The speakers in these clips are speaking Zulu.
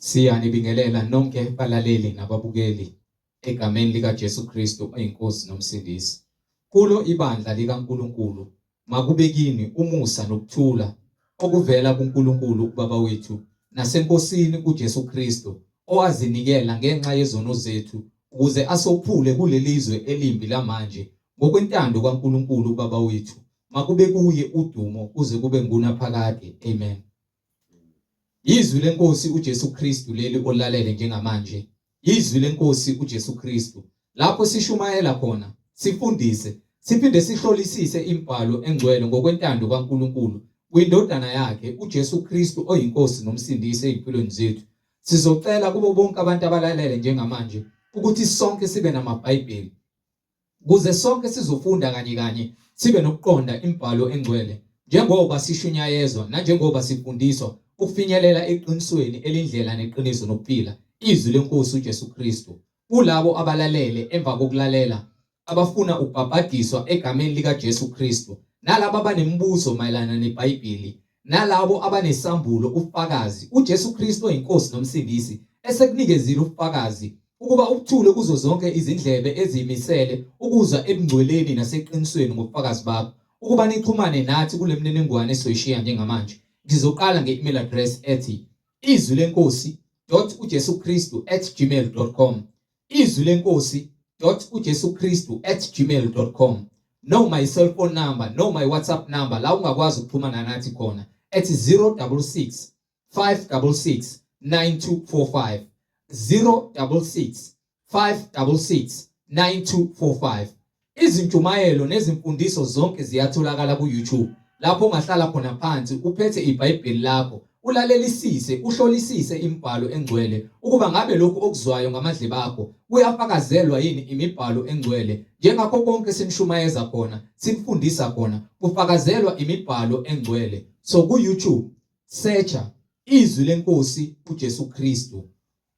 Siyanibingelela nonke balaleli nababukeli egameni likaJesu Kristu oyiNkosi noMsindisi. Kulo ibandla likaNkulunkulu makube kini umusa nokuthula okuvela kuNkulunkulu uBaba wethu naseNkosini uJesu Kristu owazinikela ngenxa yezono zethu ukuze asophule kulelizwe elimbi lamanje ngokwentando kaNkulunkulu uBaba wethu. Makube kuye udumo kuze kube ngunaphakade. Amen. Yizwi lenkosi uJesu Kristu leli olalele njengamanje. Yizwi lenkosi uJesu Kristu. Lapho sishumayela khona, sifundise, siphinde sihlolisise imibhalo engcwele ngokwentando kaNkulunkulu kwindodana yakhe uJesu Kristu oyinkosi nomsindisi ezimpilweni zethu. Sizocela kubo bonke abantu abalalele njengamanje ukuthi sonke sibe namaBhayibheli Kuze sonke sizofunda kanye kanye sibe nokuqonda imibhalo engcwele njengoba sishunyayezwa nanjengoba sifundiswa ukufinyelela eqinisweni elindlela neqiniso nokuphila, izwi leNkosi uJesu Kristu. Kulabo abalalele emva kokulalela abafuna ukubhabhadiswa egameni likaJesu Kristu nalabo abanemibuzo mayelana neBhayibheli nalabo abanesambulo ubufakazi uJesu Kristu oyiNkosi noMsindisi esekunikezile ubufakazi ukuba ubuthule kuzo zonke izindlebe eziyimisele ukuzwa ebungcweleni naseqinisweni ngobufakazi bakho ukuba nixhumane nathi kule mniningwane esizoyishiya njengamanje. Ngizoqala nge-email address ethi izwi lenkosi dot ujesu kristu at gmail dot com, izwi lenkosi dot ujesu kristu at gmail dot com, noma i-cellphone number noma i-WhatsApp number la ungakwazi ukuxhumana nathi khona ethi 066 566 9245, 066 566 9245. Izintshumayelo nezimfundiso zonke ziyatholakala ku-YouTube lapho ungahlala khona phansi uphethe iBhayibheli lakho ulalelisise uhlolisise imibhalo engcwele ukuba ngabe lokhu okuzwayo ngamadlebe akho kuyafakazelwa yini imibhalo engcwele njengakho konke sinishumayeza khona sinifundisa khona kufakazelwa imibhalo engcwele. So ku-YouTube searcha izwi lenkosi uJesu Kristu.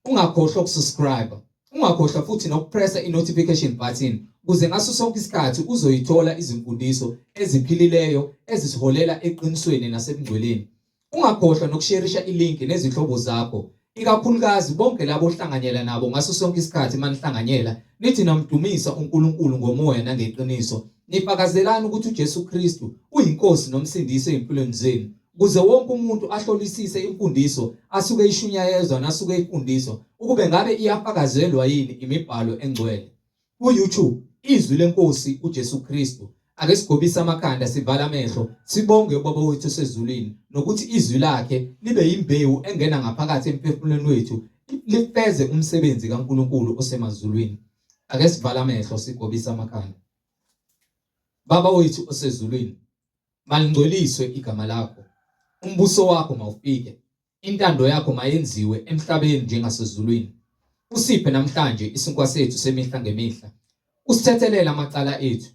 Ungakhohlwa ukusubscribe. Ungakhohlwa futhi nokupressa i-notification button ukuze ngaso sonke isikhathi uzoyithola izimfundiso eziphilileyo ezisiholela eqinisweni nasebungcweleni. Ungakhohlwa nokusherisha ilink nezihlobo zakho, ikakhulukazi bonke labo ohlanganyela nabo ngaso sonke isikhathi manihlanganyela nithi namdumisa uNkulunkulu ngomoya nangeqiniso. Nifakazelani ukuthi uJesu Kristu uyiNkosi noMsindisi ezimpilweni zenu. Ukuze wonke umuntu ahlolisise imfundiso asuke ishunyayezwa nasuke ifundiswa ukube ngabe iyafakazelwa yini imibhalo engcwele. Ku-YouTube, Izwi leNkosi uJesu Kristu. Ake sigobise amakhanda sivale amehlo sibonge uBaba wethu osezulwini nokuthi izwi lakhe libe yimbewu engena ngaphakathi emphefumulweni wethu lifeze umsebenzi kaNkulunkulu osemazulwini. Ake sivale amehlo sigobise amakhanda. Baba wethu osezulwini, Malingcweliswe igama lakho. Umbuso wakho mawufike. Intando yakho mayenziwe emhlabeni njengasezulwini. Usiphe namhlanje isinkwa sethu semihla ngemihla. Usithethelele amacala ethu,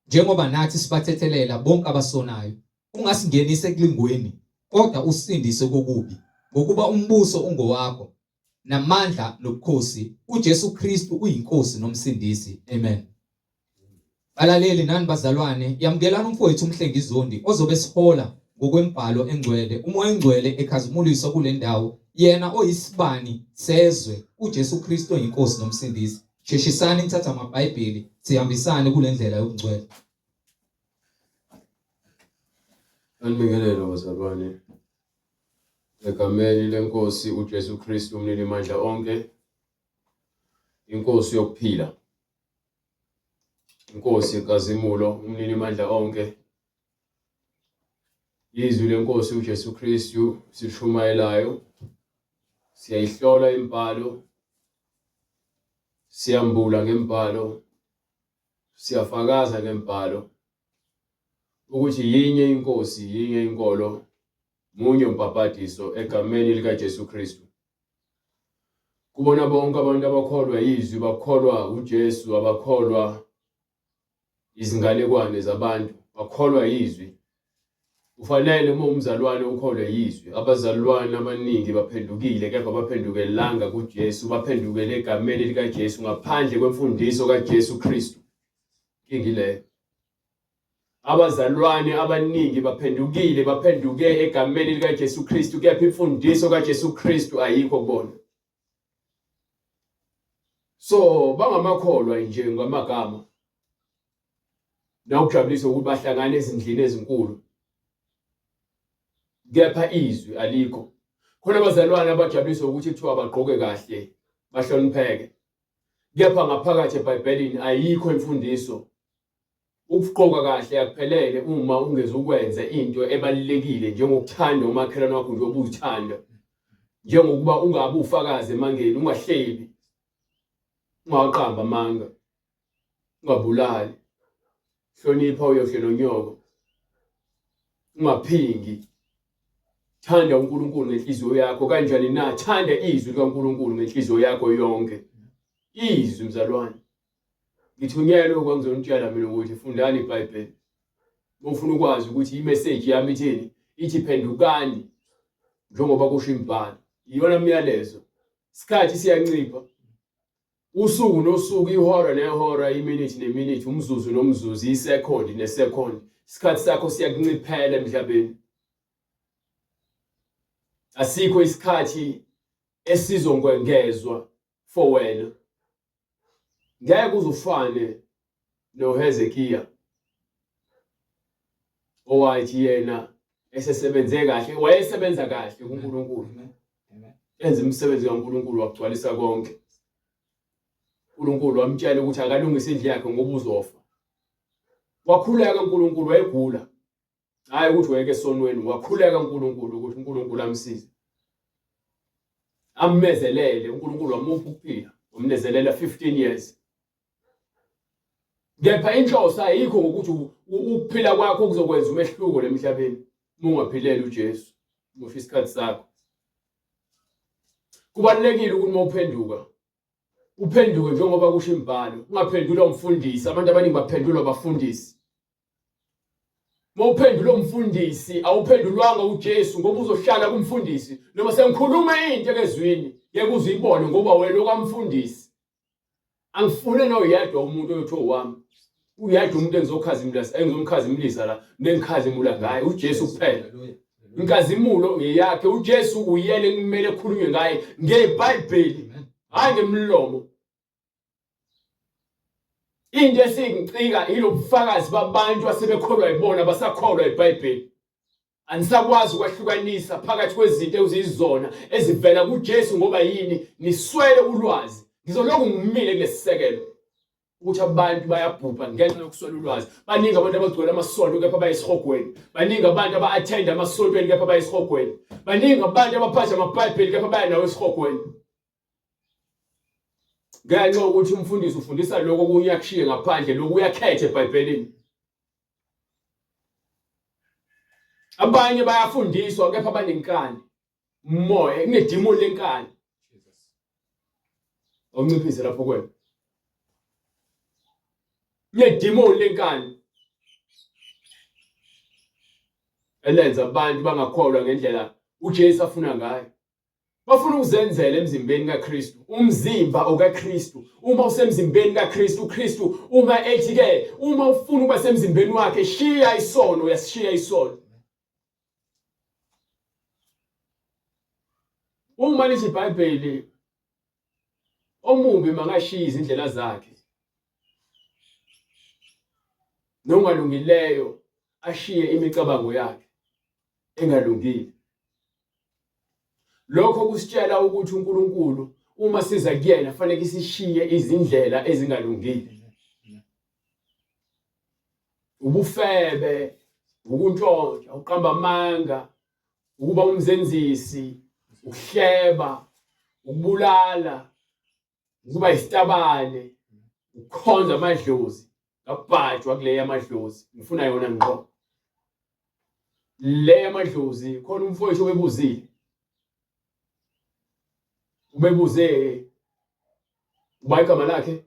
njengoba nathi sibathethelela bonke abasonayo. Ungasingenisi ekulingweni, kodwa usisindise kokubi, ngokuba umbuso ungowakho, namandla nobukhosi uJesu Kristu uyiNkosi noMsindisi. Amen. Balaleli nani bazalwane, yamukelani umfowethu uMhlengi Zondi ozobe sihola ngokwembhalo engcwele, uMoya oNgcwele ekhazimuliswa kule ndawo, yena oyisibani sezwe, uJesu Kristu oyiNkosi noMsindisi. Sheshisani nithathe amaBhayibheli sihambisane kule ndlela yobungcwele. Anibingelele bazalwane. Egameni leNkosi uJesu Kristu umninimandla onke, iNkosi yokuphila, iNkosi yenkazimulo, umninimandla onke, izwi leNkosi uJesu Kristu sishumayelayo, siyayihlola imibhalo, siyambula ngembhalo, siyafakaza ngembhalo ukuthi yinye inkosi, yinye inkolo, munye umbhabhadiso egameni likaJesu Kristu. Kubona bonke abantu abakholwa yizwi, bakholwa uJesu, abakholwa izinganekwane zabantu, bakholwa yizwi. Kufanele uma umzalwane ukholwe yizwi. Abazalwane abaningi baphendukile kepha baphendukelanga kuJesu, baphendukele egameni likaJesu ngaphandle kwemfundiso kaJesu Kristu. Inkinga ileyo. Abazalwane abaningi baphendukile, baphenduke egameni likaJesu Kristu, kepha imfundiso kaJesu Kristu ayikho kubona. So bangamakholwa nje ngamagama. Nakujabulisa ukuthi bahlangana ezindlini ezinkulu. Kepha izwi alikho. Khona abazalwane abajabuliswa ukuthi kuthiwa bagqoke kahle, bahlonipheke. Kepha ngaphakathi eBhayibhelini ayikho imfundiso. Ukugqoka kahle akuphelele uma ungezukwenza into ebalulekile njengokuthanda umakhelwane wakho njengoba uzithanda. Njengokuba ungabi ufakazi emangeni, ungahlebi, ungawaqamba amanga, ungabulali, hlonipha uyohle nonyoko, ungaphingi. Thanda uNkulunkulu ngenhliziyo yakho kanjani na? Thanda izwi likaNkulunkulu ngenhliziyo yakho yonke. Izwi mzalwane. Ngithunyelwe ukuba ngizonitshela mina ukuthi fundani iBhayibheli. Uma ufuna ukwazi ukuthi imeseji yami ithini, ithi phendukani njengoba kusho imibhalo. Iyona myalezo. Isikhathi siyancipha. Usuku nosuku, ihora nehora, iminithi neminithi, umzuzu nomzuzu, isekhondi nesekhondi. Isikhathi sakho siyakunciphela emhlabeni. Asikho isikhathi esizongwengezwa for wena. Ngeke uze ufane noHezekiya owathi yena esesebenze kahle, wayesebenza kahle kuNkulunkulu. Enza imisebenzi kaNkulunkulu wagcwalisa konke. uNkulunkulu wamtshela ukuthi akalungise indlu yakhe ngoba uzofa. Wakhuleka uNkulunkulu wayegula. Hayi ukuthi wayeke esonweni, wakhuleka uNkulunkulu ukuthi uNkulunkulu amsize. Ammezelele, uNkulunkulu wamupha ukuphila, wamnezelela 15 years. Kepha inhloso ayikho ngokuthi ukuphila kwakho kuzokwenza umehluko lemhlabeni uma ungaphileli uJesu, umosha isikhathi sakho. Kubalulekile ukuthi uma uphenduka uphenduke njengoba kusho imibhalo, ungaphendulwa umfundisi. Abantu abaningi baphendulwa abafundisi. Uma uphendula umfundisi awuphendulwanga uJesu ngoba uzohlala kumfundisi noma sengikhuluma into ekezwini ngeke uze uyibone ngoba wena okamfundisi. Angifune noyedwa umuntu oyothi owami. Uyedwa umuntu engizokhazimulisa engizomkhazimulisa la nengikhazimula ngaye uJesu kuphela. Inkazimulo ngeyakhe uJesu uyena ekumele khulunywe ngaye ngeBhayibheli hayi ngemlomo. Into esingicika yilobufakazi babantu asebekholwa yibona basakholwa iBhayibheli. Anisakwazi ukwahlukanisa phakathi kwezinto eziyizona ezivela kuJesu ngoba yini niswele ulwazi. Ngizolokhu ngimile kulesisekelo ukuthi abantu bayabhubha ngenxa yokuswela ulwazi. Baningi abantu abagcwele amasonto kepha bayesihogweni. Baningi abantu aba-attend amasontweni kepha bayesihogweni. Baningi abantu abaphatha amaBhayibheli kepha baya nawo esihogweni. Ngenxa yokuthi umfundisi ufundisa lokho okunye akushiye ngaphandle, lokhu uyakhetha eBhayibhelini. Abanye bayafundiswa kepha banenkani. Moya kunedimoni lenkani. Awunciphise lapho kwena. Kunedimoni lenkani. Elenza abantu bangakholwa ngendlela uJesu afuna ngayo. Bafuna ukuzenzela emzimbeni kaKristu, umzimba okaKristu. Uma usemzimbeni kaKristu, uKristu uma ethi ke, uma ufuna ukuba semzimbeni wakhe, shiya isono, uyasishiya isono. Uma lithi iBhayibheli omubi makashiye izindlela zakhe nongalungileyo ashiye imicabango yakhe engalungile. Lokho kusitshela ukuthi uNkulunkulu uma siza kuyena fanele sishiye izindlela ezingalungile. Ubufebe, ukuntshontsha, ukuqamba amanga, ukuba umzenzisi, ukuhleba, ukubulala, ukuba isitabane, ukukhonza amadlozi. Ngabhajwa kule yamadlozi, ngifuna yona ngqo. Le yamadlozi khona umfowethu obebuzile. Ubebuze uba igama lakhe?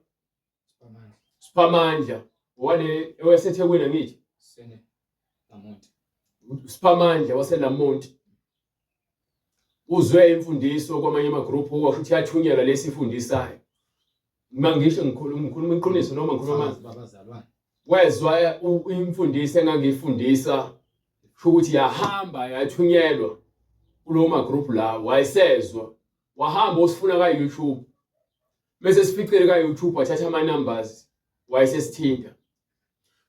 Siphamandla. Wale owaseThekwini angithi? Sene Lamonti. Siphamandla waseLamonti. Uzwe imfundiso kwamanye amagruphu washo ukuthi yathunyelwa lesi ifundisayo. Uma ngisho ngikhuluma ngikhuluma iqiniso noma ngikhuluma amanga. Babazalwane. Wezwa imfundiso engangiyifundisa kusho ukuthi yahamba yathunyelwa kulowo magroup lawo wayesezwa wahamba usifuna ka YouTube. Mese sificile ka YouTube wathatha ama numbers wayesesithinta.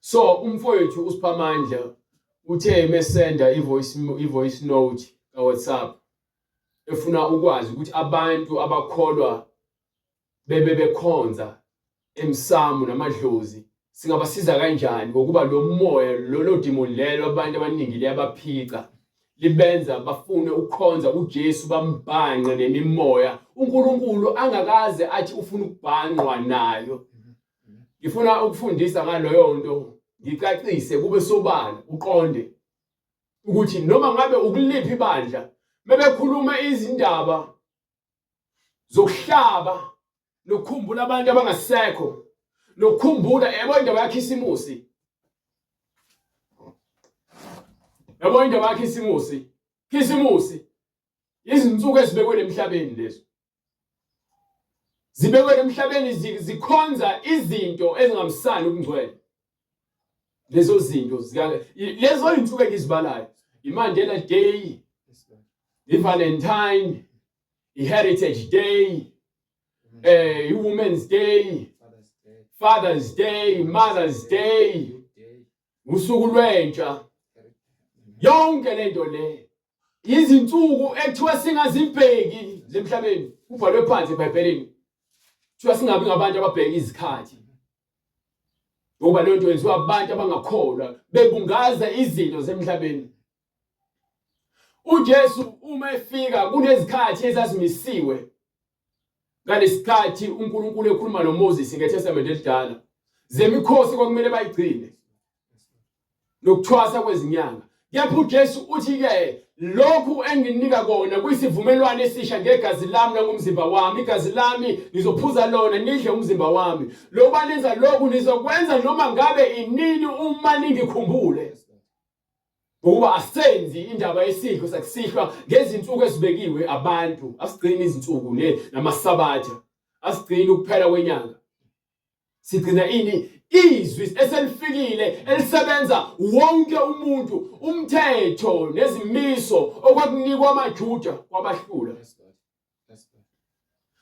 So umfowethu uSiphamandla uthe mesenda i-voice i-voice note ka WhatsApp efuna ukwazi ukuthi abantu abakholwa bebe bekhonza emsamo namadlozi singabasiza kanjani ngokuba lo moya lolo demon lelo abantu abaningi liyabaphica libenza bafune ukukhonza uJesu bambhanqe nemimoya uNkulunkulu angakaze athi ufuna ukubhanqwa nayo. Ngifuna ukufundisa ngaloyo nto ngicacise kube sobala uqonde ukuthi noma ngabe ukuliphi ibandla mebekhuluma izindaba zokuhlaba nokukhumbula abantu abangasekho nokukhumbula yabo indaba yaKhisimusi yabo indaba yaKhisimusi Khisimusi izinsuku ezibekwe emhlabeni lezo zibekwe emhlabeni zikhonza izinto ezingamsani ubungcwele lezo zinto lezo insuku engizibalayo iMandela Day iValentine iHeritage Day iWomen's Day Father's Day Mother's Day usuku lwentsha yonke lento le izinsuku ekuthiwa singazibheki lemhlabeni kubhalwe phansi eBhayibhelini kuthiwa singabi ngabantu ababheka izikhathi ngoba leyo nto yenziwa abantu abangakholwa bebungaza izinto zemhlabeni. uJesu uma efika kunezikhathi ezazimisiwe ngalesikhathi uNkulunkulu ekhuluma noMoses ngeTestament elidala zemikhosi kwakumele bayigcine nokuthwasa kwezinyanga. Kepha uJesu uthi-ke lokhu enginika kona kuyisivumelwano esisha ngegazi lami nangomzimba wami. Igazi lami nizophuza lona nidle umzimba wami. Lokuba nenza lokhu nizokwenza noma ngabe inini uma ningikhumbule. Ngokuba asenzi indaba yesidlo sakusihlwa ngezinsuku ezibekiwe abantu, asigcini izinsuku ne namasabatha, asigcini ukuphela kwenyanga. Sigcina ini? Izwi eselifikile elisebenza wonke umuntu, umthetho nezimiso okwakunikwa amaJuda kwabahlula.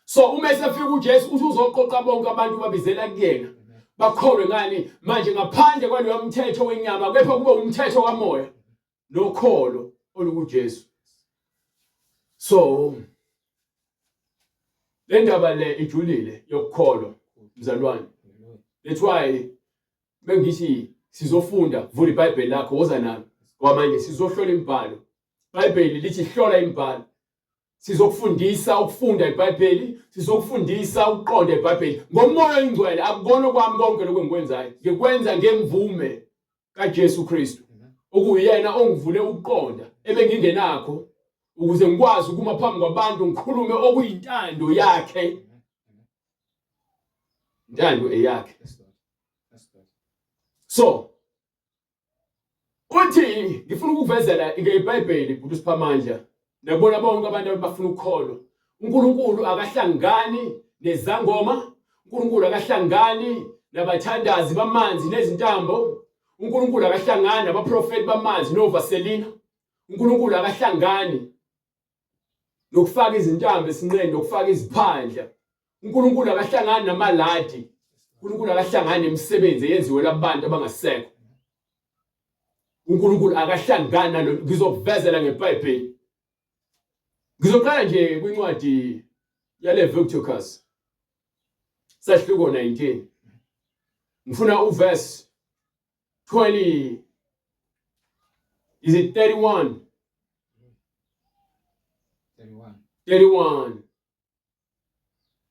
So uma esefika uJesu uthi uzoqoqa bonke abantu babizela kuyena. Bakholwe ngani? Manje ngaphandle kwaloyo mthetho wenyama kepha kube umthetho kamoya nokholo olukuJesu. So le ndaba le ijulile yokukholwa mzalwane. That's why bengithi sizofunda, vula iBhayibheli lakho woza nami. Ngoba manje sizohlola imibhalo. IBhayibheli lithi hlola imibhalo. Sizokufundisa ukufunda iBhayibheli, sizokufundisa ukuqonda iBhayibheli ngomoya oyingcwele. Akukona kwami konke lokho engikwenzayo, ngikwenza ngemvume kaJesu Kristu, okuyena ongivule ukuqonda ebengingenakho ukuze ngikwazi ukuma phambi kwabantu ngikhulume okuyintando yakhe. Intando eyakhe. So uthi ngifuna ukukuvezela ngeBhayibheli bhuti uSiphamandla nabona bonke abantu abafuna ukukholwa. uNkulunkulu akahlangani nezangoma, uNkulunkulu akahlangani nabathandazi bamanzi nezintambo, uNkulunkulu akahlangani nabaprofeti bamanzi novaselina, uNkulunkulu akahlangani nokufaka izintambo esinqeni nokufaka iziphandla. uNkulunkulu akahlangani namaladi, uNkulunkulu akahlangani nemisebenzi eyenziwe labantu abangasekho. uNkulunkulu akahlangani nalo. Ngizokuvezela ngeBhayibheli. Ngizoqala nje kwincwadi yaLeviticus sahluko 19. Ngifuna uverse 20 is it 31? 31. 31.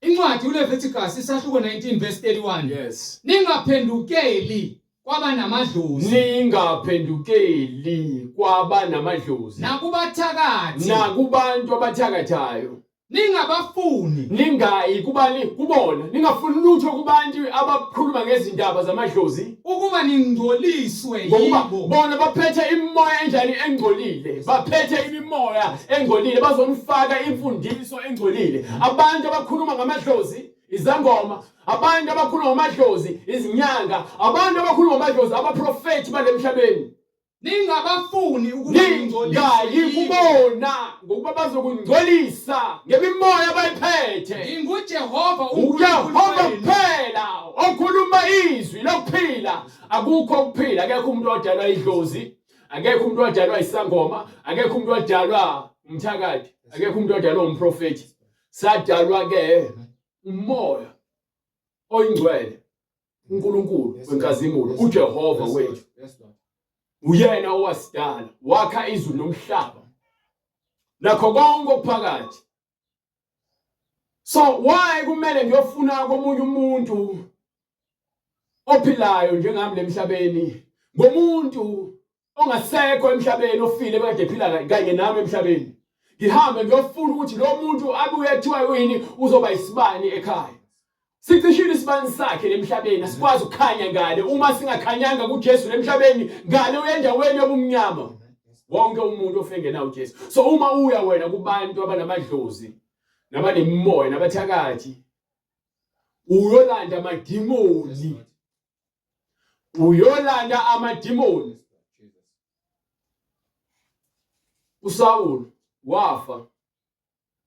Incwadi uLeviticus isahluko 19 verse 31. Yes. Ningaphendukeli kwabanamadlozi. Ningaphendukeli kwabanamadlozi. Nakubathakathi. Nakubantu abathakathayo. Ningabafuni. Ningayi kubani kubona. Ningafuni lutho kubantu abakhuluma ngezindaba zamadlozi. Ukuba ningcoliswe Ngokuba yibo. bona baphethe imimoya enjani engcolile. Baphethe imimoya engcolile bazonifaka imfundiso engcolile. Abantu abakhuluma ngamadlozi izangoma, abantu abakhuluma ngamadlozi izinyanga, abantu abakhuluma ngamadlozi abaprofethi balemhlabeni. Ningabafuni ukuba ningcoliswe Ningayi yibo. kubona ngokuba bazokungcolisa ngemimoya abayiphethe. NginguJehova uNkulunkulu UJehova wenu. kuphela okhuluma izwi lokuphila. Akukho ukuphila, akekho umuntu odalwa idlozi, akekho umuntu odalwa isangoma, akekho umuntu odalwa umthakathi, akekho umuntu odalwa umprofeti. Sadalwa ke umoya oyingcwele uNkulunkulu wenkazimulo uJehova wethu. Uyena owasidala, wakha izulu nomhlaba nakho konke okuphakathi. So why kumele ngiyofuna komunye umuntu ophilayo njengami lemhlabeni ngomuntu ongasekho emhlabeni ofile kade ephila kanye nami emhlabeni ngihambe ngiyofuna ukuthi lo muntu abuye ethiwa yini uzoba isibani ekhaya sicishile isibani sakhe lemhlabeni asikwazi ukukhanya ngale uma singakhanyanga kuJesu lemhlabeni ngale uyendaweni yobumnyama wonke umuntu ofengena uJesu so uma uya wena kubantu abanamadlozi nabanemimoya nabathakathi uyolanda amadimoni uyolanda amadimoni uSawulu wafa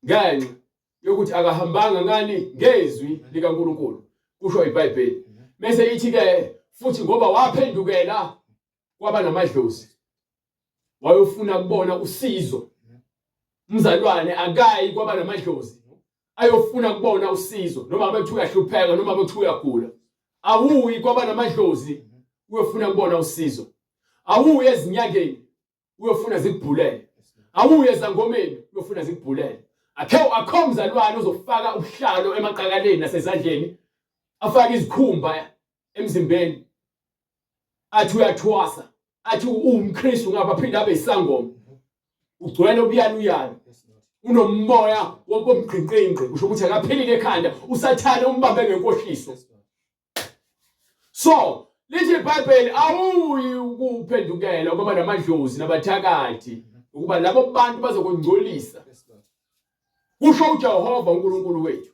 ngenxa yokuthi akahambanga ngani ngezwi likaNkuluNkulu kusho iBhayibheli bese ithi ke futhi ngoba waphendukela kwaba namadlozi wayofuna kubona usizo umzalwane akayi kwaba namadlozi ayofuna kubona usizo noma ngabe kuthiwa uyahlupheka noma ngabe kuthiwa uyagula awuyi kwaba namadlozi uyofuna kubona usizo awuyi ezinyangeni uyofuna zikubhulele awuyi ezangomeni uyofuna zikubhulele akhe akho mzalwane uzofaka ubuhlalo emaqakaleni nasezandleni afake izikhumba emzimbeni athi uyathwasa athi uwumKristu ngapha aphinde abe isangoma ugcwele ubuyaluyalo unomoya womgqinqinqi kusho ukuthi akaphilile ekhanda usathane umbambe ngenkohliso so lithi iBhayibheli awuyi ukuphendukela kwaba namadlozi nabathakathi ukuba labo bantu bazokungcolisa kusho uJehova uNkulunkulu wethu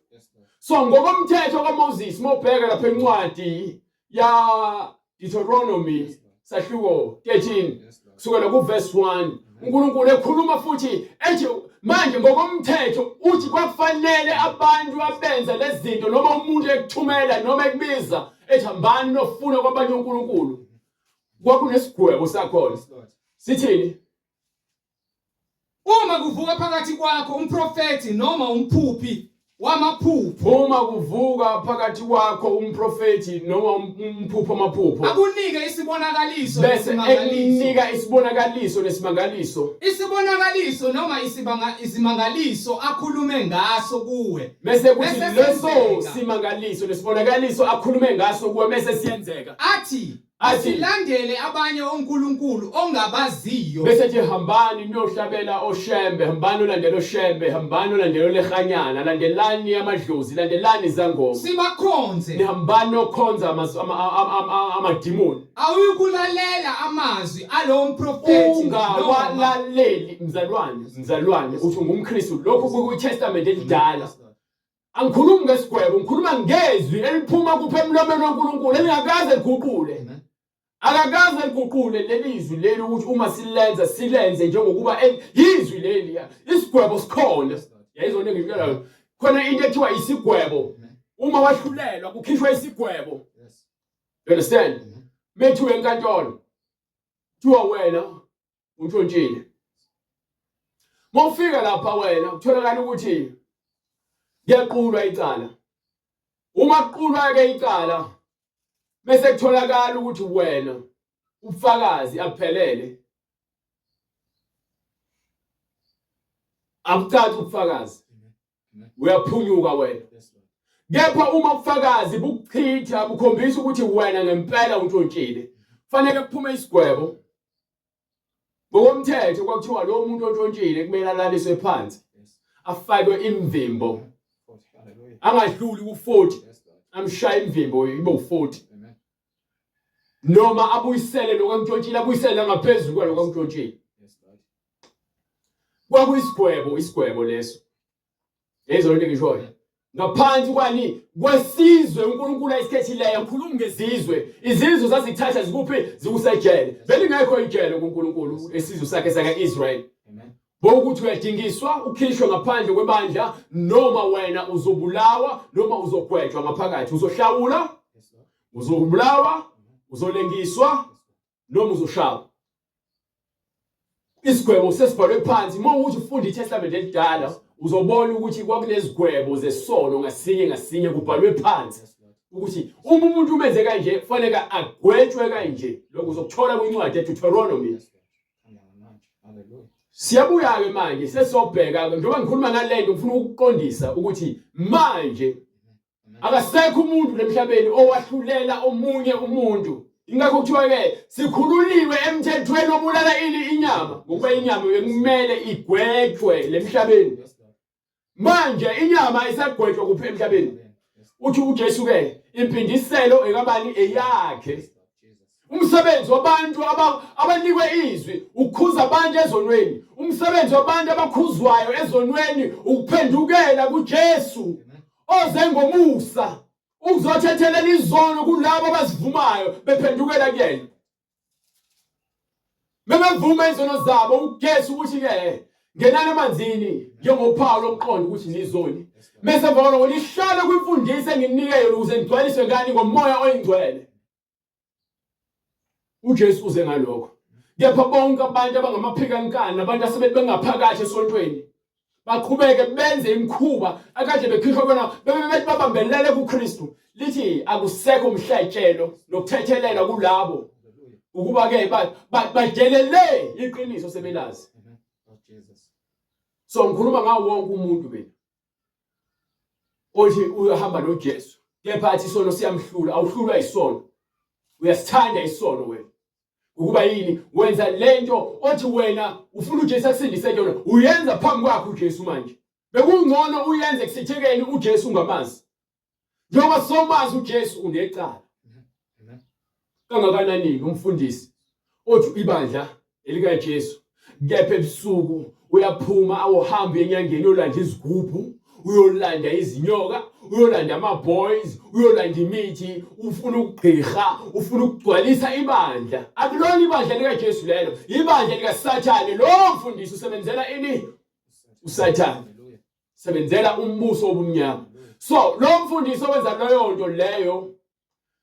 so ngokomthetho kaMoses mawubheka lapha encwadi ya Deuteronomy sahluko 13 kusukela kuverse 1 uNkulunkulu ekhuluma futhi ethi manje ngokomthetho uthi kwakufanele abantu abenza lezi zinto noma umuntu ekuthumela noma ekubiza ethi hambani nofuna kwabanye uNkulunkulu kwakunesigwebo sakhona sithini Uma kuvuka phakathi kwakho umprofethi noma umphuphi wamaphupho. Uma kuvuka phakathi kwakho umprofethi noma umphuphi wamaphupho. Akunike isibonakaliso bese ekunika isibonakaliso nesimangaliso. Isibonakaliso noma isibanga isimangaliso akhulume ngaso kuwe. Bese kuthi leso simangaliso nesibonakaliso akhulume ngaso kuwe bese siyenzeka. Athi Athi Asilandele abanye onkulunkulu ongabaziyo. Bese ethi hambani niyohlabela oshembe, hambani olandela oshembe, hambani olandela olehanyana, landelani amadlozi, landelani izangoma. Sibakhonze. Nihambani nokhonza amadimoni. Awuyikulalela amazwi alowo mprofethi. Ungawalaleli mzalwane, mzalwane uthi ungumKristu. Lokhu kuyiTestament elidala. Angikhulumi ngesigwebo, ngikhuluma ngezwi eliphuma kuphi emlomeni waNkulunkulu elingakaze liguqule. Akakaze liguqule leli zwi leli ukuthi uma silenza silenze njengokuba yizwi leli. Isigwebo sikhona. Yayizona engikutshelayo. Khona into ethiwa isigwebo. Uma wahlulelwa kukhishwa isigwebo. You understand? Methiwe enkantolo. Kuthiwa wena untshontshile mawufika lapha wena kutholakala ukuthi kuyaqulwa icala uma kuqulwa ke icala bese kutholakala ukuthi wena ubufakazi abuphelele abucaci ubufakazi uyaphunyuka wena kepha uma ubufakazi bukuchitha bukhombisa ukuthi wena ngempela untshontshile fanele kuphume isigwebo Ngokomthetho kwakuthiwa lo muntu ontshontshile kumele alaliswe phansi afakwe imvimbo angadluli ku-40 amshaye imvimbo ibe u-40 noma abuyisele lokho akutshontshile abuyisele ngaphezulu kwalokho akutshontshile kwakuyisigwebo isigwebo leso yezona into engishoyo. Ngaphansi kwani kwesizwe uNkulunkulu ayisikhethileyo, ngikhuluma ngezizwe. Izizwe zazithatha zikuphi? Zikusejele. Belingekho ijele kuNkulunkulu esizwe sakhe saka-Israyeli. Bokuthi uyadingiswa ukhishwe ngaphandle kwebandla noma wena uzobulawa noma uzogwetshwa ngaphakathi uzohlawula uzobulawa uzolengiswa noma uzoshawa isigwebo sesibhalwe phansi uma ukuthi ufunda iTestament elidala uzobona ukuthi kwakunezigwebo zesono ngasinye ngasinye kubhalwe phansi ukuthi uma umuntu umenze kanje kufanele agwetshwe kanje lokho uzokuthola kwincwadi eDeuteronomy. Siyabuya-ke manje sesobheka njengoba ngikhuluma ngale nto ngifuna ukuqondisa ukuthi manje akasekho umuntu lemhlabeni owahlulela omunye umuntu. Ingakho kuthiwa-ke sikhululiwe emthethweni obulala ini inyama ngokuba inyama bekumele igwetshwe lemhlabeni. Manje inyama ayisagwetshwa kuphi emhlabeni. Uthi uJesu ke impindiselo ekabani eyakhe. Umsebenzi wabantu abanikwe izwi ukukhuza abantu ezonweni. Umsebenzi wabantu abakhuzwayo ezonweni ukuphendukela kuJesu oze ngomusa ukuzothethelela izono kulabo abazivumayo bephendukela kuyena. Bebevuma izono zabo uJesu ukuthi ke ngenani emanzini njengophawu lokuqonda ukuthi nizoni. Bese emva kwaloko nihlale kwimfundiso engininike yona ukuze nigcwaliswe ngani ngomoya oyingcwele. uJesu uze ngalokho. Kepha bonke abantu abangamaphikankankani abantu asebethi bengaphakathi esontweni baqhubeke benze imikhuba akade bekhishwa kona bebe bethi babambelele kuKristu lithi akusekho umhlatshelo nokuthethelela kulabo ukuba ke badelele iqiniso sebelazi. So ngikhuluma ngawo wonke umuntu mina othi uyahamba noJesu kepha athi isono siyamhlula awuhlulwa isono uyasithanda isono wena Ukuba yini wenza lento othi wena ufuna uJesu akusindise kuyona uyenza phambi kwakhe uJesu manje bekungcono uyenze kusithekeni uJesu ungamazi njengoba somazi uJesu unecala kangakanani umfundisi othi ibandla elikaJesu kepha ebusuku uyaphuma awohamba enyangeni uyolanda izigubhu uyolanda izinyoka uyolanda ama-boys uyolanda imithi ufuna ukugqirha ufuna ukugcwalisa ibandla akulona ibandla likaJesu lelo ibandla likaSathane lowo mfundisi usebenzela ini uSathane sebenzela umbuso wobumnyama so lo mfundisi owenza leyo nto leyo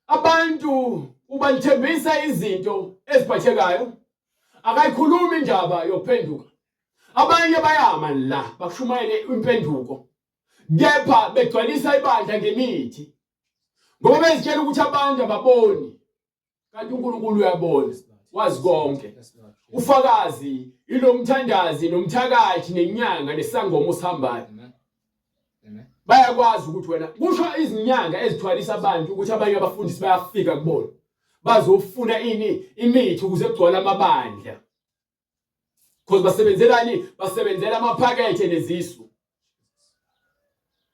Abantu ubalithembisa izinto eziphathekayo, akayikhulumi indaba yokuphenduka. Abanye bayama la bakushumayele impenduko, kepha begcwalisa ibandla ngemithi ngoba bezitshela ukuthi abantu ababoni. Kanti uNkulunkulu uyabona, wazi konke. Ufakazi ilomthandazi nomthakathi nenyanga nesangoma osihambayo. Bayakwazi ukuthi wena kusho izinyanga ezithwalisa abantu ukuthi abanye abafundisi bayafika kubona bazofuna ini imithi ukuze kugcwale amabandla because basebenzelani basebenzela amaphakethe nezisu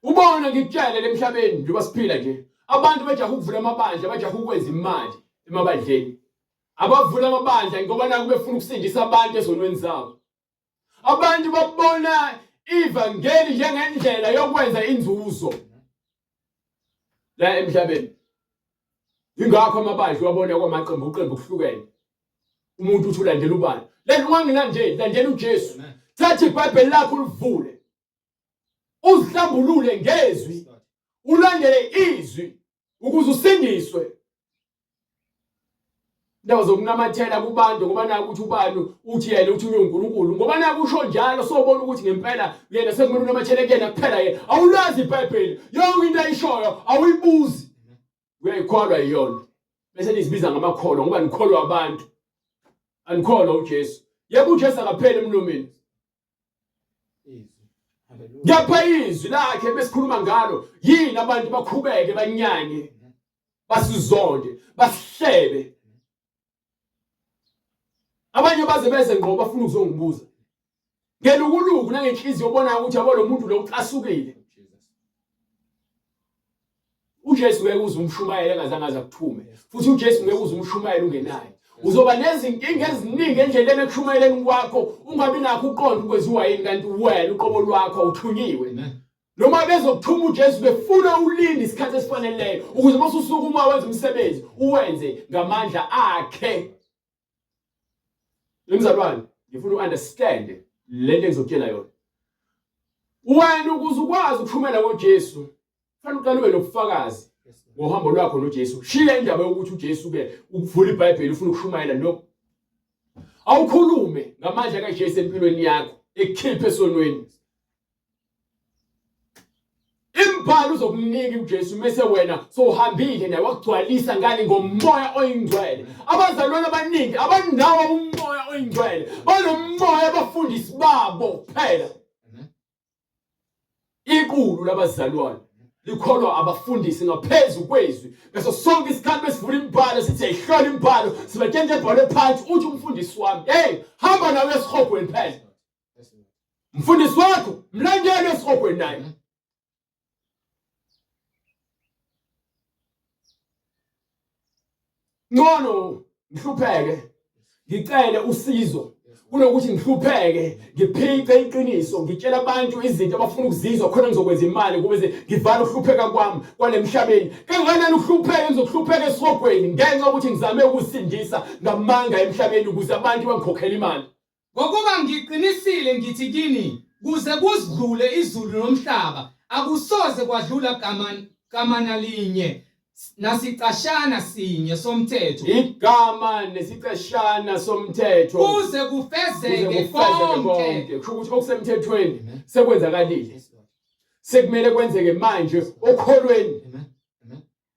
ubona ngikutshele lemhlabeni njengoba siphila nje abantu bajaha ukuvula amabandla bajaha ukwenza imali emabandleni abavula amabandla ngoba naku befuna ukusindisa abantu ezonweni zabo Abantu babona ivangeli njengendlela yokwenza inzuzo la emhlabeni. Ingakho amabandla wabona kwamaqembu uqembu kuhlukene. Umuntu uthi ulandela ubani? Lento ungangilandeli, landela uJesu. Thatha iBhayibheli lakho ulivule. Uzihlambulule ngezwi. Ulandele izwi ukuze usindiswe. Indawo zokunamathela kubantu ngoba naku ukuthi ubani uthi yena uthi uNkulunkulu ngoba naku usho njalo sobona ukuthi ngempela yena sekumele unamathele kuyena kuphela yena awulazi iBhayibheli yonke into ayishoyo awuyibuzi uyayikholwa iyona bese nizibiza ngamakholwa ngoba nikholwa abantu anikholwa uJesu yebo uJesu akapheli emlomeni Kepha izwi lakhe besikhuluma ngalo yini abantu bakhubeke banyanye basizonde basihlebe abanye baze beze ngqo bafuna ukuzongibuza ngelukuluku nangenhliziyo obonayo ukuthi yabo lo muntu lo ucasukile uJesu ngeke uze umshumayele engazange aze akuthume futhi uJesu ngeke uze umshumayele ungenaye uzoba nezinkinga eziningi endleleni ekushumayeleni kwakho ungabi nakho uqonda ukwenziwa yini kanti wena uqobo lwakho awuthunyiwe. Noma bezokuthuma uJesu befuna ulinde isikhathi esifaneleyo ukuze uma ususukuma wenze umsebenzi uwenze ngamandla akhe. Mzalwane, ngifuna u-understand le nto engizokutshela yona. Wena ukuze ukwazi ukushumela ngoJesu, kufanele uqale ube nobufakazi ngohambo lwakho noJesu. Shiya indaba yokuthi uJesu ke ukuvula iBhayibheli ufuna ukushumayela no. Awukhulume ngamandla kaJesu empilweni yakho, ekukhiphe esonweni. Imbhalo uzokunika uJesu mese wena sowuhambile naye wakugcwalisa ngani ngomoya oyingcwele. Abazalwane abaningi abanawo umoya oyingcwele, banomoya abafundisi babo kuphela. Iqulu labazalwane likholwa abafundisi ngaphezu kwezwi. Ngaso sonke isikhathi besivula imibhalo sithi siyayihlola imibhalo, sibatshela into ebhalwe phansi, uthi umfundisi wami, hey, hamba nawe esihogweni phela. Mfundisi wakho mlandele esihogweni naye. Ngcono ngihlupheke ngicele usizo kunokuthi ngihlupheke ngiphice iqiniso ngitshela abantu izinto abafuna ukuzizwa khona ngizokwenza imali kube ngivale ukuhlupheka kwami kwalemhlabeni kangakanani ukuhlupheka ngizokuhlupheka esihogweni ngenxa yokuthi ngizame ukusindisa ngamanga emhlabeni ukuze abantu bangikhokhele imali Ngokuba ngiqinisile ngithi kini, kuze kuzidlule izulu nomhlaba, akusoze kwadlula gama, gama nalinye nasicashana sinye somthetho. Igama nesicashana somthetho. Kuze kufezeke konke. Kusho ukuthi okusemthethweni sekwenzakalile. Sekumele kwenzeke manje okholweni.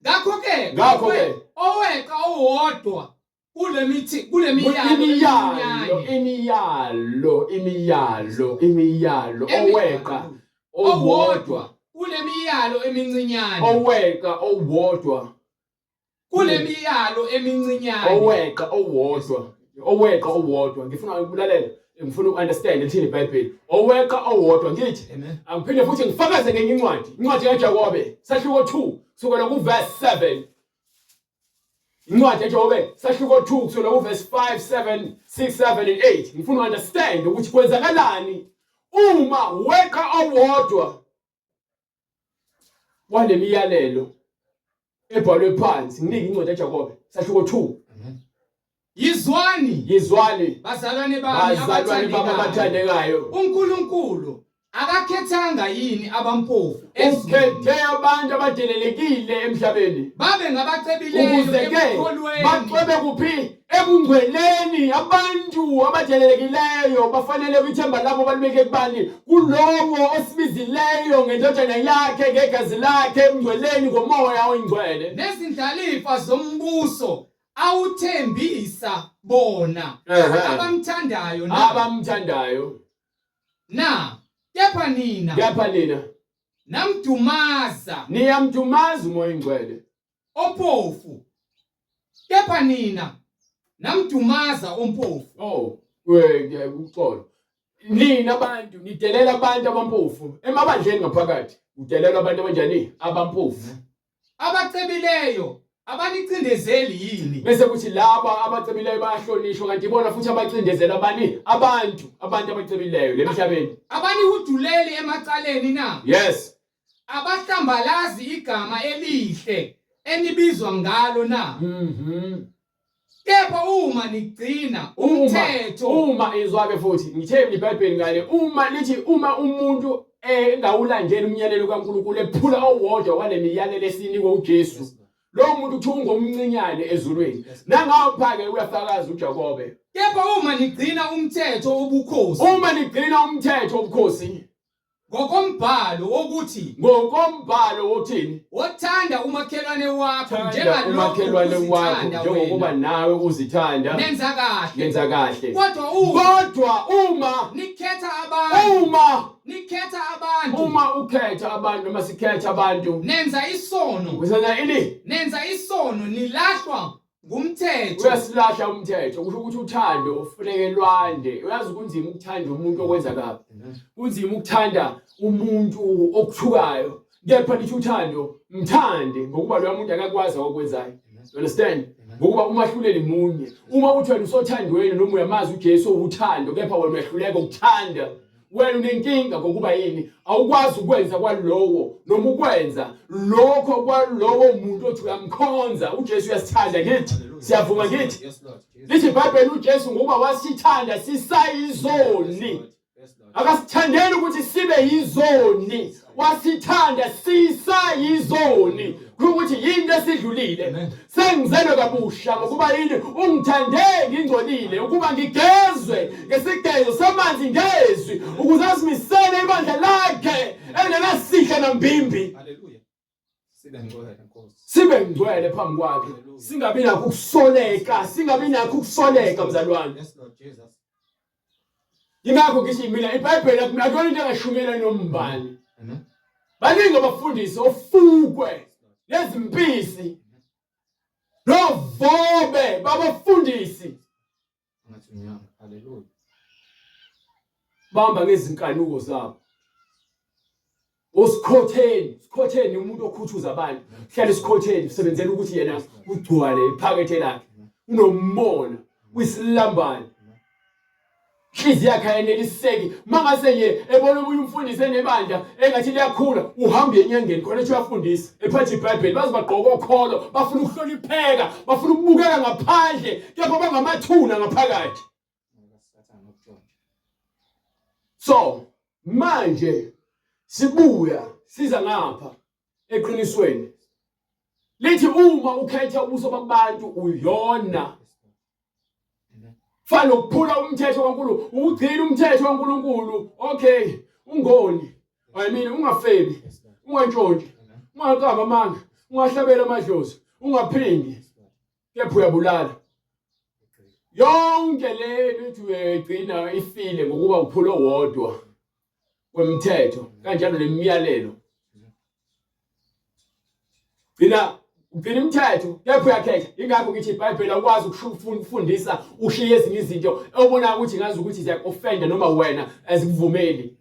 Ngakho-ke, ngakho-ke oweqa owodwa kule mithi kule miyalo imiyalo imiyalo imiyalo imiyalo oweqa owodwa kule miyalo emincinyane oweqa owodwa kule miyalo emincinyane oweqa owodwa oweqa owodwa ngifuna ukulalela ngifuna ukunderstand lithini iBhayibheli oweqa owodwa ngithi angiphinde futhi ngifakaze ngenye incwadi incwadi kaJakobe sahluko 2 kusukela kuverse 7 Incwadi eJobe sahluko 2 kusukela kuverse 5 7 6 7 and 8 ngifuna understand ukuthi kwenzakalani uma weqa owodwa walemiyalelo ebhalwe phansi nginike incwadi eJakobe sahluko 2 Yizwani, yizwani bazalwane bami bazalwane bami abathandekayo, uNkulunkulu akakhethanga yini abampofu ukhethe abantu abadelelekile emhlabeni babe ngabacebileyo ukuze ke bacwebe kuphi ebungcweleni abantu abadelelekileyo bafanele kwithemba labo balibeke kubani kulowo osibizileyo ngendodana yakhe ngegazi lakhe ebungcweleni ngomoya oyingcwele nezindlalifa zombuso awuthembisa bona abamthandayo na abamthandayo na kepha nina kepha nina namdumaza niyamdumaza umoya ingcwele ompofu kepha nina namdumaza ompofu oh we uxolo nina abantu nidelela abantu abampofu emabandleni ngaphakathi udelela abantu abanjani abampofu Abacebileyo abanicindezeli yini? Bese kuthi laba abacebileyo bayahlonishwa kanti ibona futhi abacindezela abani? Abantu, abantu abacebileyo lemhlabeni. Abanihuduleli emacaleni na? Yes. Abahlambalazi igama elihle enibizwa ngalo na? Mhm. Kepha uma nigcina umthetho uma izwa-ke futhi ngithe mina iBhayibheli ngale uma lithi uma umuntu engawulandeli umyalelo kaNkulunkulu ephula owodwa wale miyalelo esinikwe uJesu lowo muntu kuthiwa ungomncinyane ezulwini nangapha-ke uyafakaza uJakobe kepha uma nigcina umthetho wobukhosi uma nigcina umthetho wobukhosi Ngokombhalo wokuthi ngokombhalo wokuthini wothanda umakhelwane wakho njengalokhu umakhelwane wakho njengokuba nawe uzithanda nenza kahle nenza kahle kodwa uma kodwa uma nikhetha abantu uma nikhetha abantu uma ukhetha abantu noma sikhetha abantu nenza isono usenza ini nenza isono nilahlwa ngumthetho uyasilahla umthetho kusho ukuthi uthando ufuneke lwande uyazi kunzima ukuthanda umuntu okwenza kabi kunzima ukuthanda umuntu okuthukayo kepha lithi uthando mthande ngokuba loya muntu akakwazi okwenzayo you understand ngokuba umahluleli munye uma uthi wena usothandweni noma uyamazi uJesu uwuthando kepha wena uyahluleka ukuthanda Wena unenkinga ngokuba yini? Awukwazi ukwenza kwalowo noma ukwenza lokho kwalowo muntu othi uyamkhonza. UJesu uyasithanda ngithi. Siyavuma ngithi. Lithi iBhayibheli uJesu ngokuba wasithanda sisayizoni. Akasithandeli ukuthi sibe yizoni, wasithanda sisayizoni. Ukuthi yinto esidlulile. Sengizelwe kabusha ngokuba yini ungithande ngingcolile ukuba ngigezwe ngesigezo samanzi ngezwi ukuze azimisele ibandla lakhe engenasihle nambimbi. Haleluya. Sibe ngcwele Nkosi. Sibe ngcwele phambi kwakhe. Singabi nakho ukusoleka, singabi nakho ukusoleka mzalwane. Yes Lord Jesus. Yingakho ngithi mina iBhayibheli akuyona into engashumela nombani. Amen. Baningi abafundisi ofukwe nezimpisi novobe babafundisi Ngathi unyanga. Hallelujah. Bamba ngezinkanuko zabo. Usikhotheni, sikhotheni umuntu okhuthuza abantu. Hlala esikhotheni usebenzela ukuthi yena ugcwale iphakethe lakhe. Unomona, uyisilambane. Inhliziyo yakhe ayeneliseki. Mangase nje ebona omunye umfundisi enebandla engathi liyakhula, uhamba enyangeni khona ethi uyafundisa, ephathe iBhayibheli, baze bagqoke okholo, bafuna ukuhlonipheka, bafuna ukubukeka ngaphandle, kepha bangamathuna ngaphakathi. So, manje sibuya siza ngapha eqinisweni. Lithi uma ukhetha ubuso babantu uyona. Fana nokuphula umthetho kaNkulunkulu, ukugcina umthetho kaNkulunkulu. Okay, ungoni. I mean ungafebi, ungantshontshi, ungaqamba amanga, ungahlabela amadlozi, ungaphingi. Kepha uyabulala. Yonke le nto uyayigcina ifile ngokuba uphula owodwa wemthetho kanjalo nemiyalelo. Gcina ugcina imithetho kepha uyakhetha. Ingakho ngithi iBhayibheli awukwazi ukufundisa ushiye ezinye izinto obona ukuthi ngazi ukuthi ziyaku-offenda noma wena azikuvumeli.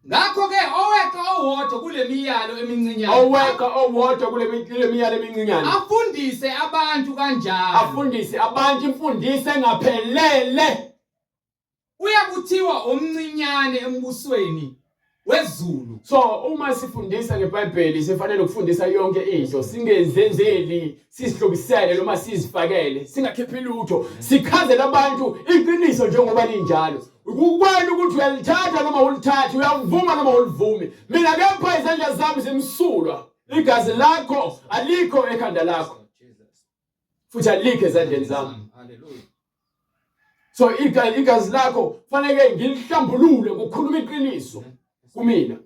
Ngakho ke oweqa owodwa kule miyalo emincinyane Oweqa owodwa kule kule miyalo emincinyane afundise abantu kanjalo afundise abantu imfundiso engaphelele uyakuthiwa omncinyane embusweni wezulu. So uma sifundisa ngeBhayibheli sifanele ukufundisa yonke into singenzenzeli sizihlobisele noma sizifakele singakhiphi lutho sichazele abantu iqiniso njengoba linjalo Kukwena ukuthi uyalithatha noma ulithathi, uyavuma noma ulivumi. Mina kepha izandla zami zimsulwa. Igazi lakho alikho ekhanda lakho. Futhi alikho ezandleni zami. Hallelujah. So igazi lakho fanele ngilihlambulule ngokukhuluma iqiniso kumina.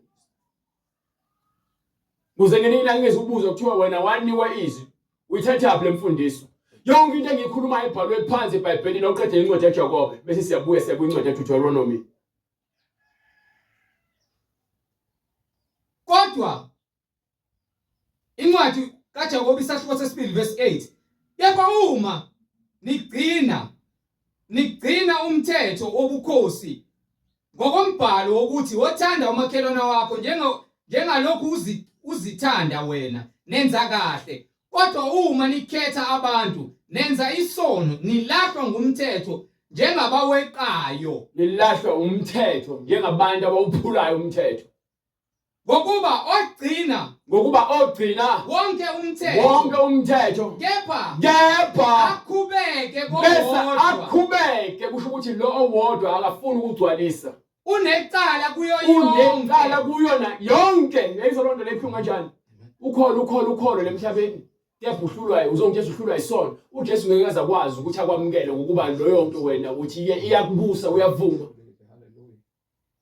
Kuze ngelinye ilanga ngizukubuzwa kuthiwa wena wanikwa izwi. Uyithathaphi le mfundiso? Yonke into engiyikhulumayo ibhalwe phansi eBhayibhelini awuqede incwadi yaJakobe bese siyabuya siya kwincwadi yaDeuteronomy. Kodwa incwadi kaJakobe isahluko sesibili verse 8 kepha uma nigcina nigcina umthetho wobukhosi ngokombhalo wokuthi wothanda umakhelwana wakho njengo njengalokhu uzi, uzithanda wena nenza kahle kodwa uma nikhetha abantu nenza isono nilahlwa ngumthetho njengabaweqayo Nilahlwa umthetho njengabantu abawuphulayo umthetho. Ngokuba ogcina Ngokuba ogcina wonke umthetho wonke umthetho kepha kepha akhubeke bese kowodwa akhubeke kusho ukuthi lo owodwa akafuni ukugcwalisa unecala kuyo unecala yonke kuyona yonke yayizwa loo nto leyo ibuhlungu kanjani ukholo ukholo ukholo lemhlabeni kepha uhlulwa uzongitshela uhlulwa isono uJesu ngeke aze akwazi ukuthi akwamukele ngokuba loyo nto wena uthi iye iyakubusa uyavuma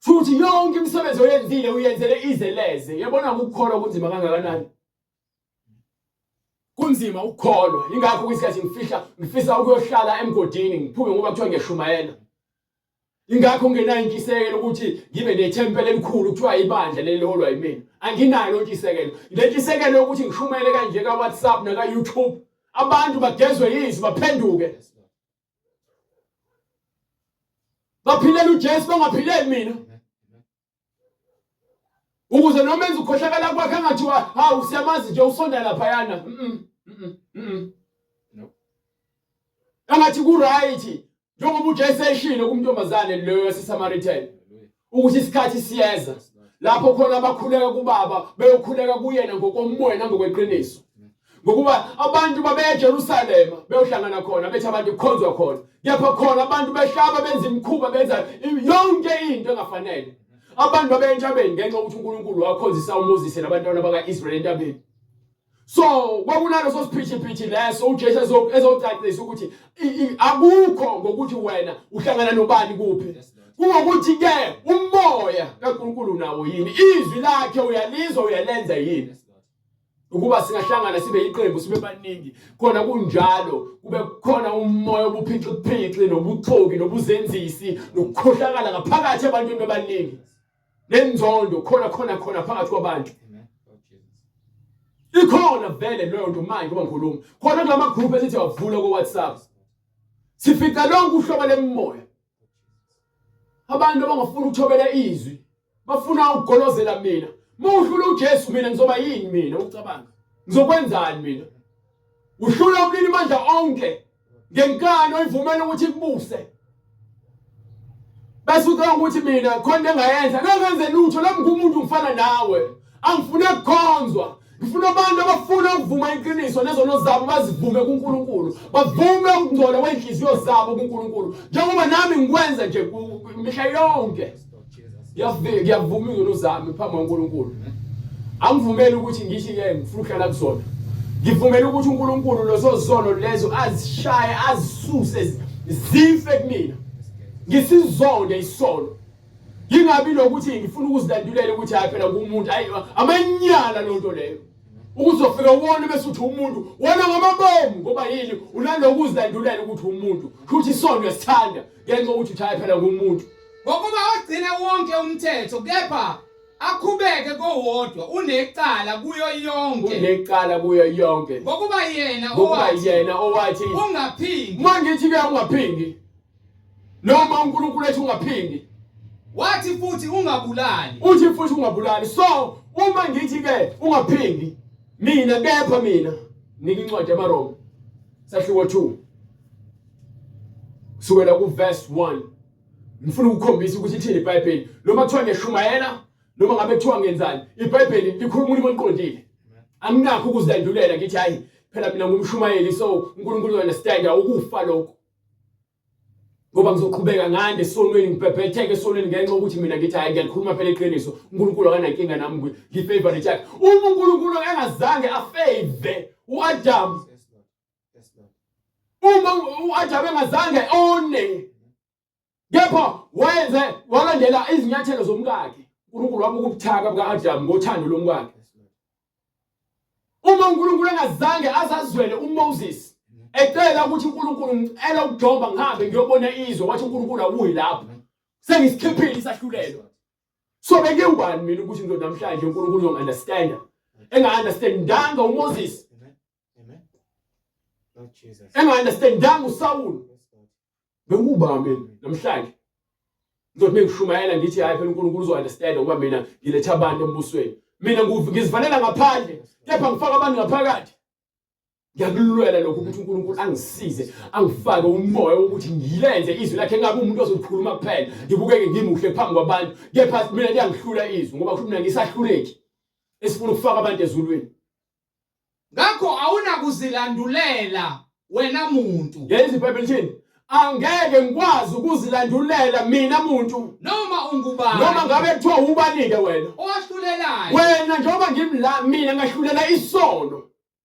Futhi yonke imisebenzi oyenzile uyenzele ize leze. Yabona ukukholwa kunzima kangakanani? Kunzima ukukholwa. Ingakho kwisikhathi ngifihla ngifisa ukuyohlala emgodini ngiphume ngoba kuthiwa ngiyashumayela. Ingakho ngingenayo intshisekelo ukuthi ngibe nethempeli elikhulu kuthiwa ibandla leli liholwa yimina. Anginayo lo ntshisekelo. Le ntshisekelo yokuthi ngishumayele kanje ka WhatsApp naka YouTube abantu bagezwe yizwi baphenduke. Baphilela uJesu bangaphileli mina. Ukuze noma enza ukukhohlakala kwakhe angathiwa hawu siyamazi nje usonda laphayana. Mhm. Mhm. No. Angathi ku right. Njengoba uJesu eshilo kumntombazane loyo waseSamaritan ukuthi isikhathi siyeza lapho khona abakhuleka kubaba beyokhuleka kuyena ngokomoya nangokweqiniso. Ngokuba abantu babeya eJerusalema beyohlangana khona bethi abantu kukhonzwa khona. Kepha khona abantu behlaba benza imikhuba benza yonke into engafanele. Abantu babeya entabeni ngenxa yokuthi uNkulunkulu wakhonzisa uMoses nabantwana baka-Israyeli entabeni. So kwakunaleso siphithiphithi leso uJesu ezocacisa ukuthi akukho ngokuthi wena uhlangana nobani kuphi. Kungokuthi ke umoya kaNkulunkulu nawo yini, izwi lakhe uyalizwa uyalenza yini. Ukuba singahlangana sibe iqembu sibe baningi khona kunjalo kube khona umoya obuphixi nobuxoki nobuzenzisi nokukhohlakala ngaphakathi ebantwini bebaningi. Nenzondo khona khona khona phakathi kwabantu. Ikhona vele leyo nto manje ngoba ngikhuluma. Khona kulama group esithi wavula ku WhatsApp. Sifica lonke uhlobo lemimoya. Abantu abangafuni ukuthobela izwi bafuna ukugolozela mina. Mawuhlula uJesu mina ngizoba yini mina ucabanga? Ngizokwenzani mina? Uhlula umlini mandla onke ngenkani oyivumela ukuthi ikubuse. Bese ucabanga ukuthi mina khona into engayenza ngeke ngenze lutho nami ngumuntu ngifana nawe. Angifune kukhonzwa. Ngifuna abantu abafuna ukuvuma iqiniso nezono zabo bazivume kuNkulunkulu. Bavume ukungcola kwenhliziyo zabo kuNkulunkulu. Njengoba nami ngikwenza nje mihla yonke. Ngiyavuma izono zami phambi kwaNkulunkulu. Angivumeli ukuthi ngithi ke ngifuna ukuhlala kuzona. Ngivumela ukuthi uNkulunkulu lezo zono lezo azishaye azisuse zife kumina. Ngisizonde isono. Ngingabi nokuthi ngifuna ukuzilandulela ukuthi hayi phela ngumuntu ayi amanyala lonto leyo. Ukuzofika wona bese uthi umuntu wona ngamabomu ngoba yini unaloku uzilandulela ukuthi umuntu futhi isono uyasithanda ngenxa yokuthi uthi hayi phela ngumuntu. Ngokuba ogcina wonke umthetho kepha akhubeke kowodwa unecala kuyo yonke. Unecala kuyo yonke. Ngokuba yena Ngokuba owathi yena owathi ungaphingi. Uma ngithi ke ungaphingi noma uNkulunkulu ethi ungaphingi wathi futhi ungabulali. Uthi futhi ungabulali. So uma ngithi ke ungaphingi mina kepha mina nika incwadi yamaRoma sahluko 2 kusukela ku verse 1 ngifuna ukukhombisa ukuthi ithini iBhayibheli noma kuthiwa ngiyashumayela noma ngabe kuthiwa ngenzani iBhayibheli likhuluma ulimi oluqondile anginakho ukuzilandulela ngithi hayi phela mina ngumshumayeli so uNkulunkulu understand ukufa lokho ngoba ngizoqhubeka ngande esonweni ngibhebhetheke esonweni ngenxa yokuthi mina ngithi hayi ngiyalikhuluma phela iqiniso uNkulunkulu akanankinga nami ngi-favorite yakhe uma uNkulunkulu engazange afave uAdam uma uAdam engazange one kepha wenze walandela izinyathelo zomkakhe uNkulunkulu wabuka ubuthaka buka-Adamu ngothando lomkakhe uma uNkulunkulu engazange azazwele uMoses ecela ukuthi uNkulunkulu ngicela ukujomba ngihambe ngiyobona izwe wathi uNkulunkulu awuyi lapho sengisikhiphile isahlulelo so bengiwubani mina ukuthi ngizothi namhlanje uNkulunkulu uzongi-understanda enga-understandanga uMoses enga-understandanga uSawulu Bengiwubani mina namhlanje? Ngizothi mengishumayela ngithi hayi phela uNkulunkulu uzo-understand ngoba mina ngiletha abantu embusweni. Mina ngizivalela ngaphandle kepha ngifaka abantu ngaphakathi. Ngiyakulwela lokho ukuthi uNkulunkulu angisize angifake umoya wokuthi ngilenze izwi lakhe ngabe umuntu ozokhuluma kuphela ngibukeke ngimuhle phambi kwabantu kepha mina liyangihlula izwi ngoba kusho mina ngisahluleki esifuna ukufaka abantu ezulwini. Ngakho awunakuzilandulela wena muntu. Yezwa iBhayibheli lithini? Angeke ngikwazi ukuzilandulela mina muntu. Noma ungubani. Noma ngabe kuthiwa ubani-ke wena. Owahlulelayo. Wena njengoba ngimla mina ngahlulela isono.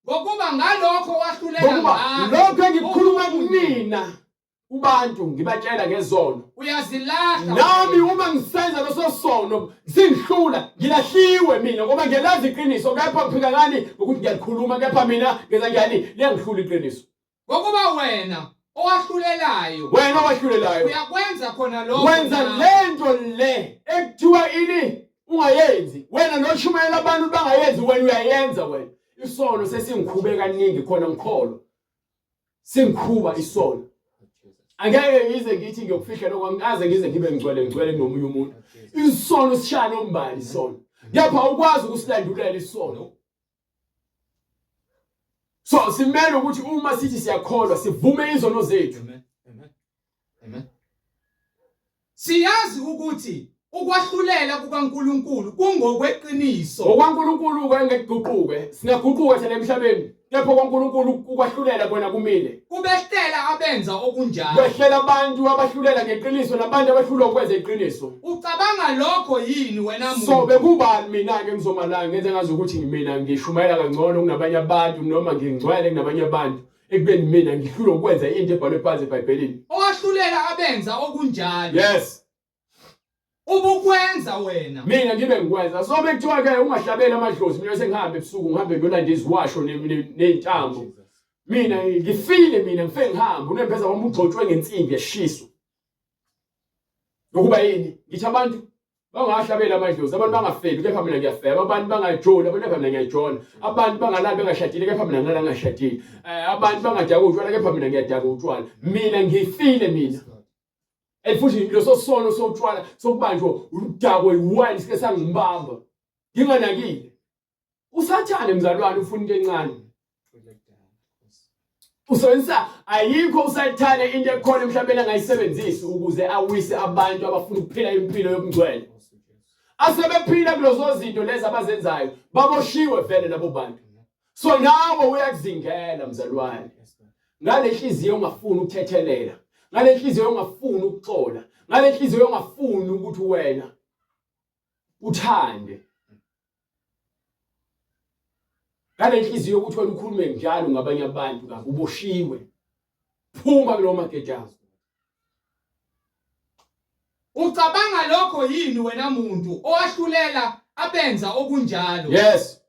Ngokuba ngalokho wahlulela ngakho. Ngokuba lokho engikukhuluma kunina kubantu ngibatshela ngezono uyazilahla nami uma ngisenza leso sono singihlula ngilahliwe mina ngoba ngiyalazi iqiniso kepha ngiphika ngani ngokuthi ngiyalikhuluma kepha mina ngenza njani liyangihlula iqiniso ngokuba wena owahlulelayo wena owahlulelayo uyakwenza khona lokho wenza lento le ekuthiwa ini ungayenzi wena noshumayela abantu bangayenzi wena uyayenza wena isono sesingikhube kaningi khona ngikholwa singikhuba isono angeke ngize ngithi ngiyokufihla lokho angikaze ngize ngibe ngcwele ngcwele kunomunye umuntu isono sishaya nombali isono kepha awukwazi ukusilandulela isono so simele ukuthi uma sithi siyakholwa sivume izono zethu Amen. Siyazi ukuthi ukwahlulela kukaNkulunkulu kungokweqiniso. OkwaNkulunkulu kwengekuguquke, singaguquka thina emhlabeni, kepha okwaNkulunkulu ukwahlulela kona kumile. Kubehlela abenza okunjalo. Kwehlela abantu abahlulela ngeqiniso nabantu abahlulwa ukwenza iqiniso. Ucabanga lokho yini wena muntu? So bekubani mina ke ngizomalanga ngenze ngazi ukuthi mina ngishumayela kangcono kunabanye abantu noma ngingcwele kunabanye abantu ekubeni mina ngihlulwa ukwenza into ebhalwe phansi eBhayibhelini. Owahlulela abenza okunjalo. Yes. Ubukwenza wena. Mina ngibe ngikwenza. So bekuthiwa ke ungahlabeli amadlozi mina sengihambe ebusuku ngihambe ngiyolanda iziwasho nezintambo. Mina ngifile mina ngife ngihamba unembeza wami ugxotshwe ngensimbi eshiso. Ngokuba yini? Ngithi abantu bangahlabeli amadlozi, abantu bangafebi kepha mina ngiyafeba, abantu bangajoli, abantu kepha mina ngiyajola, abantu bangalali bengashadile kepha mina ngilala ngingashadile, eh, abantu bangadaka utshwala kepha mina ngiyadaka utshwala. Mina ngifile mina. And futhi leso sono sotshwala sokubanjwa udakwe iwine sike sangibamba. Nginganakile. Usathane mzalwane ufuna into encane. Usebenzisa ayikho usathane into ekhona emhlabeni angayisebenzisi ukuze awise abantu abafuna ukuphila impilo yobungcwele. Asebephila kulezo zinto lezi abazenzayo baboshiwe vele labo bantu. So nawe uyakuzingela mzalwane. Ngale nhliziyo ongafuni ukuthethelela, ngale nhliziyo ongafuni ukuxola, ngale nhliziyo ongafuni ukuthi wena uthande. Ngale nhliziyo ukuthi wena ukhulume njalo ngabanye abantu kabi uboshiwe. Phuma kulowo magejazo. Ucabanga lokho yini wena muntu owahlulela abenza okunjalo? Yes.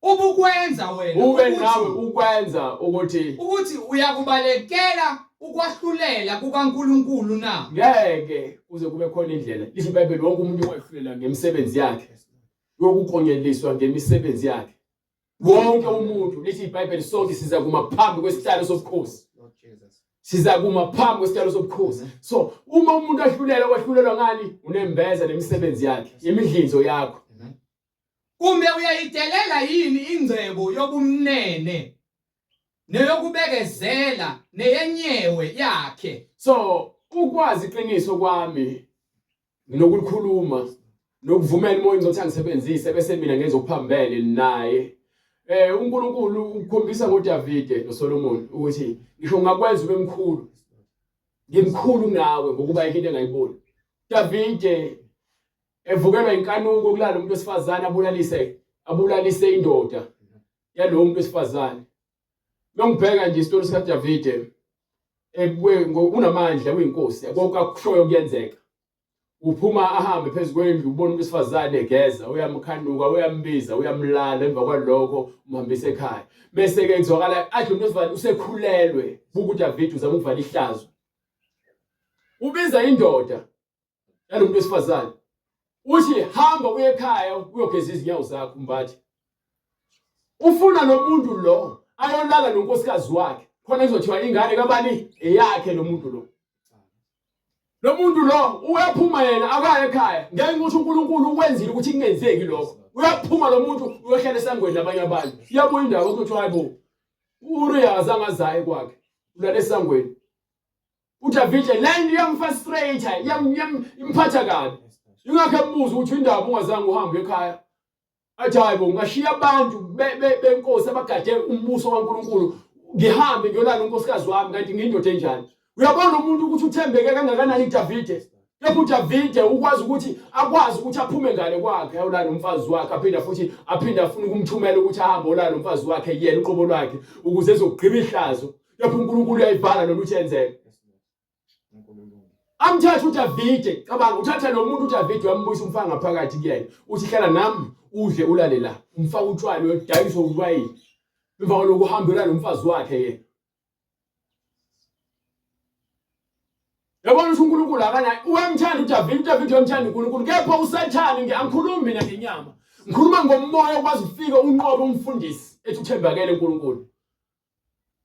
Ubukwenza wena ube nawe ukwenza ukuthi ukuthi uyakubalekela ukwahlulela kukaNkulunkulu na? Ngeke kuze kube khona indlela. Lithi iBhayibheli wonke umuntu wahlulela ngemisebenzi yakhe. Uyokukonyeliswa ngemisebenzi yakhe. Wonke umuntu lithi iBhayibheli sonke siza kuma phambi kwesihlalo sobukhosi. Siza kuma phambi kwesihlalo sobukhosi. So uma umuntu ahlulela wahlulelwa ngani? Unembeza nemisebenzi yakhe, imidlinzo yakho. Kumbe uyayidelela yini ingcebo yobumnene neyokubekezela neyenyewe yakhe? So ukwazi iqiniso kwami nokulikhuluma nokuvumela umoya ukuthi angisebenzise bese mina ngenza okuphambene naye eh uNkulunkulu ukukhombisa ngoDavide noSolomon ukuthi ngisho ngakwenza ube mkhulu ngimkhulu kunawe ngokuba into engayiboni Davide evukelwa inkanuko kulala umuntu wesifazane abulalise abulalise indoda yalowo muntu wesifazane Mengibheka nje isitori sikaDavide unamandla uyinkosi konke akushoyo kuyenzeka uphuma ahambe phezu kwendlu ubona umuntu wesifazane egeza uyamkhanuka uyambiza uyamlala emva kwalokho umhambisa ekhaya bese ke kuzwakala adle umuntu wesifazane usekhulelwe buka uDavide uzama ukuvala ihlazo ubiza indoda yalo muntu wesifazane uthi hamba uye ekhaya uyogeza izinyawo zakho mbathi ufuna lo muntu lo ayolala nonkosikazi wakhe khona kuzothiwa ingane kabani eyakhe lo muntu lo lo muntu lo uyaphuma yena akaye ekhaya ngeke ukuthi uNkulunkulu ukwenzile ukuthi kungenzeki lokho uyaphuma lo muntu uyohlala esangweni labanye abantu iyabuya indaba ukuthi hayibo uRiya azange azaye kwakhe ulala esangweni uDavide le nto iyamfrustrate imphatha kabi ingakho embuza ukuthi indaba ungazange uhambe ekhaya athi hayi bo ngashiya abantu benkosi abagade umbuso kaNkulunkulu ngihambe ngiyolala unkosikazi wami kanti ngiyindoda enjani uyabona umuntu ukuthi uthembeke kangakanani uDavide kepha uDavide ukwazi ukuthi akwazi ukuthi aphume ngale kwakhe ayolala umfazi wakhe aphinda futhi aphinda afuna ukumthumela ukuthi ahambe olala umfazi wakhe yena uqobo lwakhe ukuze ezogqiba ihlazo Kepha uNkulunkulu uyayivala lona uthi yenzeka. Amthatha uDavide, cabanga uthatha lo muntu uDavide uyambuyisa umfaka ngaphakathi kuyena. Uthi hlala nami udle ulale la. Umfaka utshwala uyodayiswa uwayini. Emva kwalokho uhambe ulale umfazi wakhe yena. Yabona ukuthi uNkulunkulu akanaye uyamthanda uDavide, uDavide uyamthanda uNkulunkulu. Kepha uSathane nge angikhulumi mina ngenyama. Ngikhuluma ngomoya okwazi ukufika unqobe umfundisi ethi uthembakele uNkulunkulu.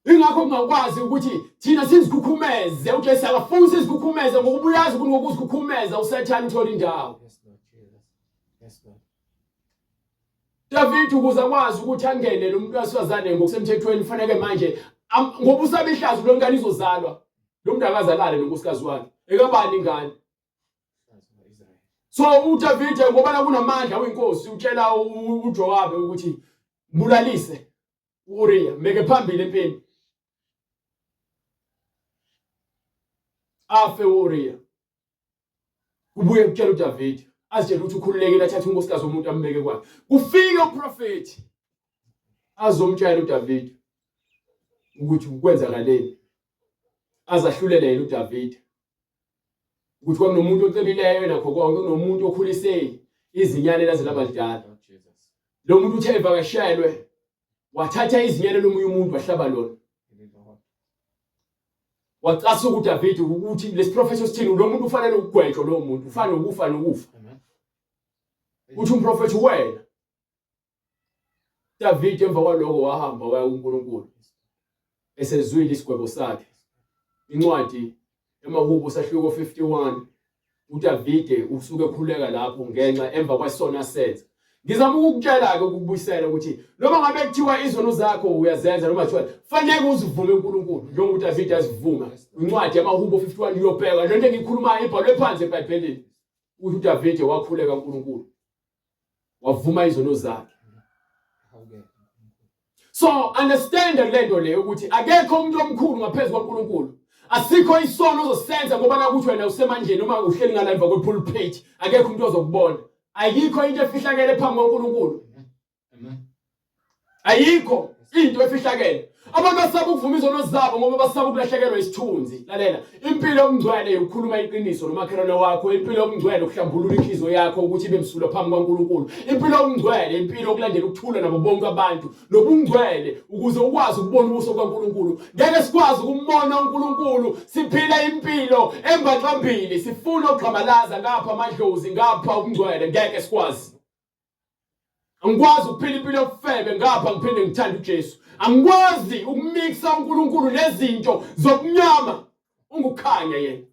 Ingakho kungakwazi ukuthi thina sizikhukhumeze uJesu akafuni sizikhukhumeze ngokuba uyazi ukuthi ngokuzikhukhumeza uSathane uthola indawo. David ukuze akwazi ukuthi angene lo muntu wesifazane ngokusemthethweni kufanele manje ngoba usaba ihlazo lo ngane izozalwa. Lo muntu akazalale nonkosikazi wakhe. Ekabani ingane? So uDavide ngoba la kunamandla uyinkosi utshela uJowabe ukuthi bulalise uUriya meke phambili empini. Afe uUriya. Kubuye kutshela uDavide azitshela ukuthi ukhululekile athathe unkosikazi womuntu ambeke kwakhe. Kufike uprofethi azomtshela uDavide ukuthi kwenzakaleni. Azahlulele yena uDavide. Ukuthi kwakunomuntu ocebileyo nakho konke kunomuntu okhulise izinyane laze laba lidala. Lo muntu uthe evakashelwe wathatha izinyane lomunye umuntu wahlaba lona. Wacasuka uDavid ukuthi lesiprofetho sithini lo muntu ufanele ukugwetshwa lo muntu ufanele ukufa nokufa. Uthi umprofethi wena David emva kwaloko wahamba waya kuNkulunkulu esezwile isigwebo sakhe. Incwadi emaHubo sahluko 51 uDavide usuke ekhuleka lapho ngenxa emva kwesona asenza. Ngizama ukukutshela-ke ukukubuyisela ukuthi noma ngabe kuthiwa izono zakho uyazenza noma kuthiwa fanele uzivume uNkulunkulu njengoba uDavide azivuma. Incwadi yamaHubo 51 uyobheka lento engiyikhulumayo ibhalwe phansi eBhayibhelini. Uthi uDavide wakhuleka uNkulunkulu. Wavuma izono zakhe. So understand lento le ukuthi akekho umuntu omkhulu ngaphezulu kwaNkulunkulu. Asikho isono ozosenza ngoba nakuthi wena usemandleni noma uhleli ngala emva kwepulpit akekho umuntu ozokubona. Ayikho into efihlakele phambi kwaNkulunkulu. Amen. Ayikho into efihlakele. Abantu basaba ukuvuma izono zabo ngoba basaba ukulahlekelwa isithunzi. Lalela, impilo yobungcwele ukukhuluma iqiniso nomakhelwane wakho, impilo yobungcwele ukuhlambulula inhliziyo yakho ukuthi ibe msulwa phambi kwaNkulunkulu. Impilo yobungcwele impilo yokulandela ukuthula nabo bonke abantu nobungcwele ukuze ukwazi ukubona ubuso bukaNkulunkulu. Ngeke sikwazi ukumbona uNkulunkulu siphila impilo embaxambili, sifuna ukugxamalaza ngapha amadlozi ngapha ubungcwele, ngeke sikwazi. Angikwazi ukuphila impilo yobufebe ngapha ngiphinde ngithande uJesu. Angikwazi ukumixa uNkulunkulu nezinto zobumnyama. Ungukhanya yena.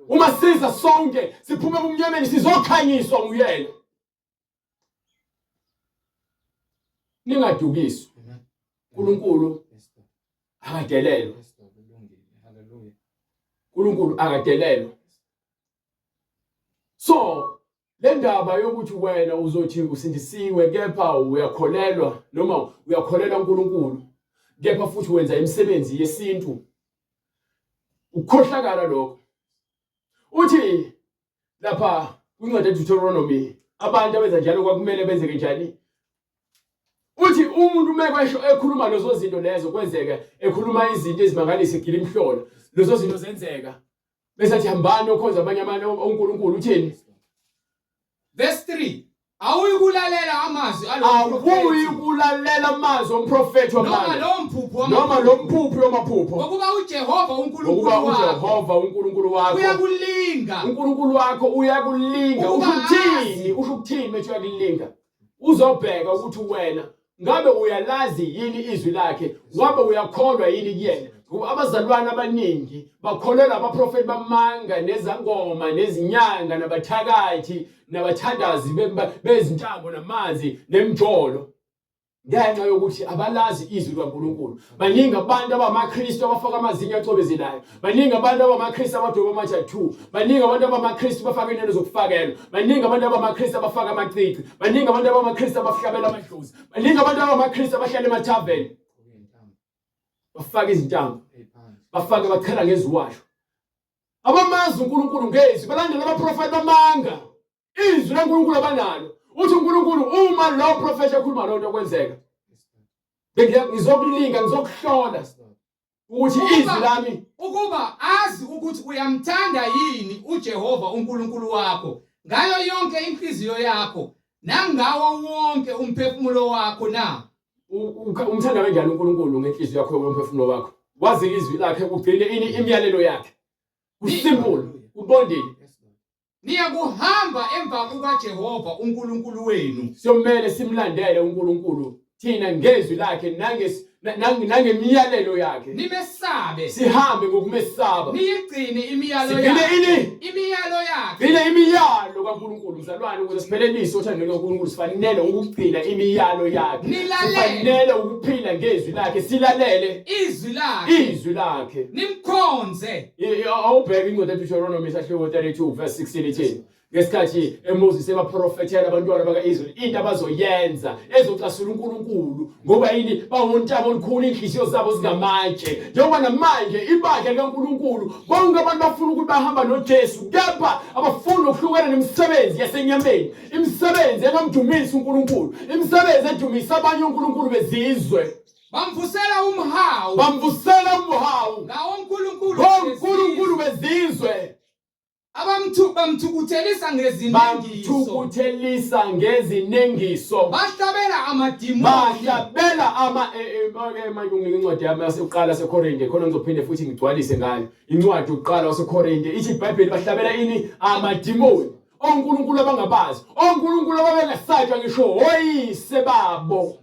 Uma siza sonke siphume ebumnyameni sizokhanyiswa nguyena. Ningadukiswa. uNkulunkulu akadelelwa. uNkulunkulu akadelelwa. So le ndaba yokuthi wena uzothi usindisiwe kepha uyakholelwa noma uyakholelwa uNkulunkulu kepha futhi wenza imisebenzi yesintu ukukhohlakala lokho. Uthi lapha kwincwadi yeDeuteronomy abantu abenza njalo kwakumele benzeke njani? Uthi umuntu uma kwesho ekhuluma lezo zinto lezo kwenzeka ekhuluma izinto ezimangalisa egila imihlola lezo zinto zenzeka bese athi hambani okhonza abanye abantu oNkulunkulu uthini? Verse 3 Awuyikulalela amazwi alo Awuyikulalela amazwi omprofethi wamanga noma lo mphupho noma lo mphupho wamaphupho ngokuba uJehova uNkulunkulu wakho ngokuba uJehova uNkulunkulu wakho uyakulinga uNkulunkulu wakho uyakulinga usho ukuthini usho ukuthini methi uyakulinga uzobheka ukuthi wena ngabe uyalazi yini izwi lakhe ngabe uyakholwa yini kuyena ngoba abazalwane abaningi bakholelwa abaprofeti bamanga nezangoma nezinyanga nabathakathi nabathandazi bezintambo namanzi nemjolo ngenxa yokuthi abalazi izwi likaNkulunkulu. Baningi abantu abamaKristu abafaka amazinyo acwebezelayo. Baningi abantu abamaKristu abadoba ama-tattoo. Baningi abantu abamaKristu bafaka inwele zokufakelwa. Baningi abantu abamaKristu abafaka amacici. Baningi abantu abamaKristu abahlabela amadlozi. Baningi abantu abamaKristu abahlala emathaveni. Bafaka izintambo. Bafake bachela ngeziwasho. Abamazi uNkulunkulu ngezwi balandela abaprofeti bamanga. Izwi laNkulunkulu abanalo. Uthi uNkulunkulu uma lo profeti ekhuluma lonto kwenzeka. Ngizokulinga ngizokuhlola ukuthi izwi lami ukuba azi ukuthi uyamthanda yini uJehova uNkulunkulu wakho ngayo yonke inhliziyo yakho nangawo wonke umphefumulo wakho na. Umthanda kanjani uNkulunkulu ngenhliziyo yakho yomphefumulo wakho? Wazi izwi lakhe ugcine ini imiyalelo yakhe. Kusimple, kubondile. Niyakuhamba emva kukaJehova uNkulunkulu wenu. Siyomele simlandele uNkulunkulu. thina ngezwi lakhe nangemiyalelo yakhe. Nimesabe. Sihambe ngokumesaba. Niyigcine imiyalo Sigcine yakhe. ini? Imiyalo yakhe. Gcina imiyalo kaNkulunkulu mzalwane ukuze siphelelise uthando lukaNkulunkulu sifanele ukugcina imiyalo yakhe. Nilalele. Sifanele ukuphila ngezwi lakhe silalele Izwi lakhe. izwi lakhe. Nimkhonze. Awubheke incwadi yeDeuteronomy isahluko 32 verse 16 ithi ngesikhathi eMoses ebaprofethela abantwana baka-Israyeli into abazoyenza ezocasula uNkulunkulu ngoba yini bawuntaba olukhulu inhliziyo zabo zingamatshe njengoba namanje ibandla likaNkulunkulu bonke abantu bafuna ukuthi bahamba noJesu kepha abafuni ukuhlukana nemisebenzi yasenyameni imisebenzi engamdumisi uNkulunkulu imisebenzi edumisa abanye onkulunkulu bezizwe Bamvusela umhawu. Bamvusela umhawu. Ngawonkulunkulu. Ngonkulunkulu bezizwe. Abamthu bamthukuthelisa ngezinengiso. Bamthukuthelisa ngezinengiso. Bahlabela amadimoni. Bahlabela ama eh, eh, manje manje unginike incwadi yami yaseqala seKorinte khona ngizophinde futhi ngigcwalise ngayo. Incwadi yokuqala waseKorinte ithi iBhayibheli bahlabela ini amadimoni. Onkulunkulu abangabazi, onkulunkulu ababengasatshwa ngisho oyise babo.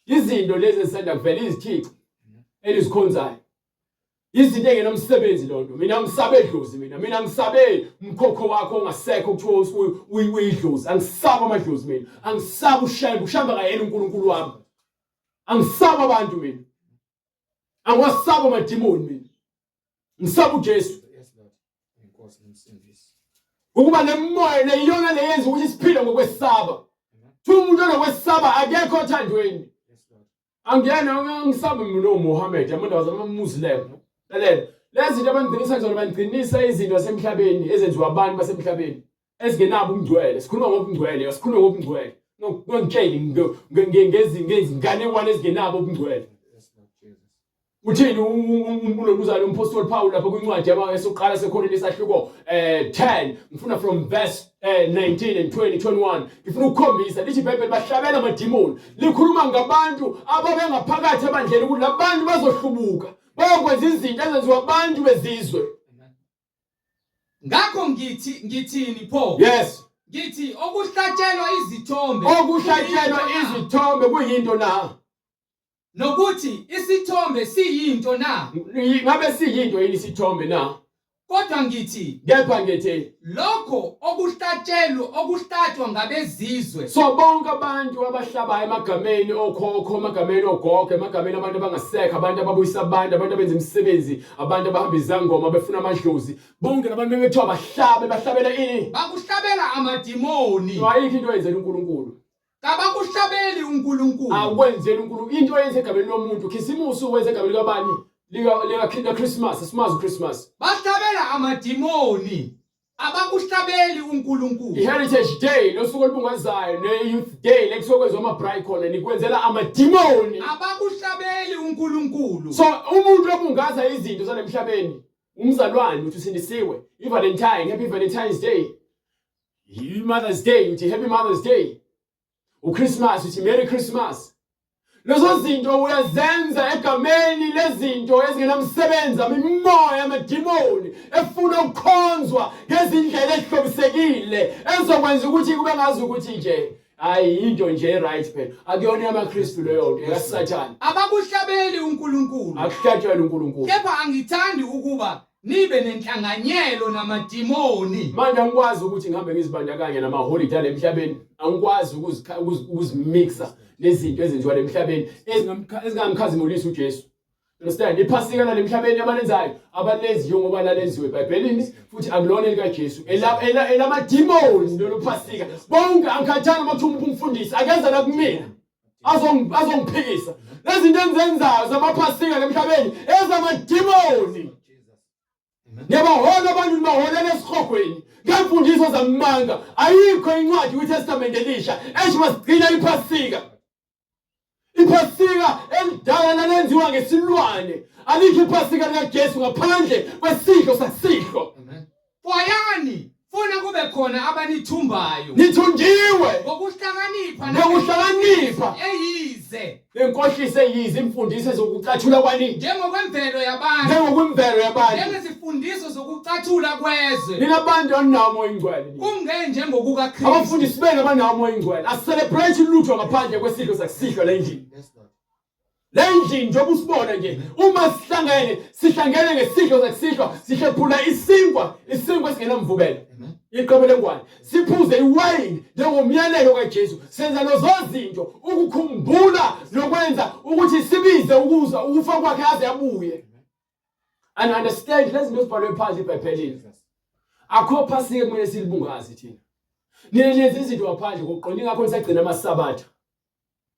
Izinto lezi ezisanda kuvela izithixo elizikhonzayo. Izinto engenomsebenzi lonto. Mina ngisabe idlozi mina. Mina ngisabe umkhokho wakho ongasekho kuthiwa uyidlozi. Angisabi amadlozi mina. Angisabi uShembe. UShembe akayena uNkulunkulu wami. Angisabi abantu mina. Angiwasabi amadimoni mina. Ngisaba uJesu. Ukuba nemoya leyona leyenza ukuthi siphile ngokwesaba. Thi umuntu onokwesaba akekho othandweni. Angiyena ngisabe mina uMuhammad, abantu abazama-Muslim. Lalela, lezi zinto abangigcinisa kuzona bangigcinisa izinto zasemhlabeni ezenziwa abantu basemhlabeni ezingenabo ubungcwele. Sikhuluma ngobungcwele, sikhuluma ngobungcwele. Ungangitsheli ngezinganekwane ezingenabo ubungcwele. Uthini ulokuzana umphostoli Paul lapho kwincwadi yabasokuqala seKorinte isahluko 10 ngifuna from verse 19 and 20 21 ngifuna ukukhombisa lithi iBhayibheli bahlabela amadimoni likhuluma ngabantu ababengaphakathi ebandleni ukuthi labantu bazohlubuka bayokwenza izinto ezenziwa abantu bezizwe. Ngakho ngithi ngithini pho? Yes. Ngithi okuhlatshelwa izithombe okuhlatshelwa izithombe kuyinto na? Nokuthi isithombe siyinto na? Ngabe siyinto yini isithombe na? Kodwa ngithi kepha ngithi lokho okuhlatshelwa okuhlatshwa ngabezizwe. So bonke abantu abahlabayo emagameni okhokho, emagameni ogogo, emagameni abantu abangasekho, abantu ababuyisa abantu, abantu abenza imisebenzi, abantu abahamba izangoma befuna amadlozi, bonke labantu bebethiwa bahlabe, bahlabela ini? Bakuhlabela amadimoni. Ayikho into eyenzela uNkulunkulu. Kabakuhlabeli uNkulunkulu. Akwenzeli uNkulunkulu into oyenza egameni lomuntu. Khisimusi uwenza egameni likabani? Lika lika lika Christmas, simazi uChristmas. Bahlabela amadimoni. Abakuhlabeli uNkulunkulu. I-Heritage Day losuku olubungazayo ne-Youth Day lekusuke kwenziwa ama-braai khona nikwenzela amadimoni. Abakuhlabeli uNkulunkulu. So umuntu obungaza izinto zalemhlabeni umzalwane uthi usindisiwe. I-Valentine, Happy Valentine's Day. I-Mother's Day uthi Happy Mother's Day. uChristmas uthi Merry Christmas. Lezo zinto uyazenza egameni lezinto ezingenamsebenzi imimoya yamadimoni efuna ukukhonzwa ngezindlela ezihlobisekile ezokwenza ukuthi kube ngazi ukuthi nje hayi into nje right phela akuyona yamaKristu leyo nto ekaSathane. Abakuhlabeli uNkulunkulu. Akuhlatshelwa uNkulunkulu. Kepha angithandi ukuba nibe nenhlanganyelo namadimoni. Manje angikwazi ukuthi ngihambe ngizibandakanye namaholide alemhlabeni, angikwazi ukuzimixa nezinto ezenziwa lemhlabeni ezingamkhazimulisi uJesu. Understand? Iphasika lalemhlabeni abalenzayo abalenzi njengoba lalenziwe eBhayibhelini futhi akulona elikaJesu. Elamadimoni lolu phasika. Bonke angikhathanga uma kuthiwa umfundisi akeza la kumina. Azongiphikisa. Lezi zinto engizenzayo zamaphasika lemhlabeni ezamadimoni. Niyabahola abantu nibaholela esihogweni ngemfundiso zamanga. Ayikho incwadi kwiTestament elisha esho masigcina iphasika. Iphasika elidala lalenziwa ngesilwane. Alikho iphasika likaJesu ngaphandle kwesidlo sasidlo. Xwayani funa kube khona abanithumbayo. Nithunjiwe ngokuhlakanipha ngokuhlakanipha eyize. Inkohliso eyize imfundiso zokucathula kwani? Njengokwemvelo yabantu. Njengokwemvelo yabantu. Njengezifundiso zokucathula kwezwe. Nina bantu aninawo umoya oyingcwele. Kungenjengokuka Kristu. Abafundisi benu abanawo umoya oyingcwele. Asicelebrate lutho ngaphandle kwesidlo sakusihlwa la endlini. Le ndlini njengoba usibona nje uma sihlangene sihlangene ngesidlo sakusihlwa sihlephula isinkwa isinkwa esingenamvubelo iqebelengwane siphuze iwayini njengomyalelo kaJesu senza lezo zinto ukukhumbula nokwenza ukuthi sibize ukuza ukufa kwakhe aze abuye and understand lezi zinto ezibhalwe phansi eBhayibhelini akho phasike kumele silibungaze thina nina nenza izinto ngaphandle kokuqonda ingakho nisagcina amasabatha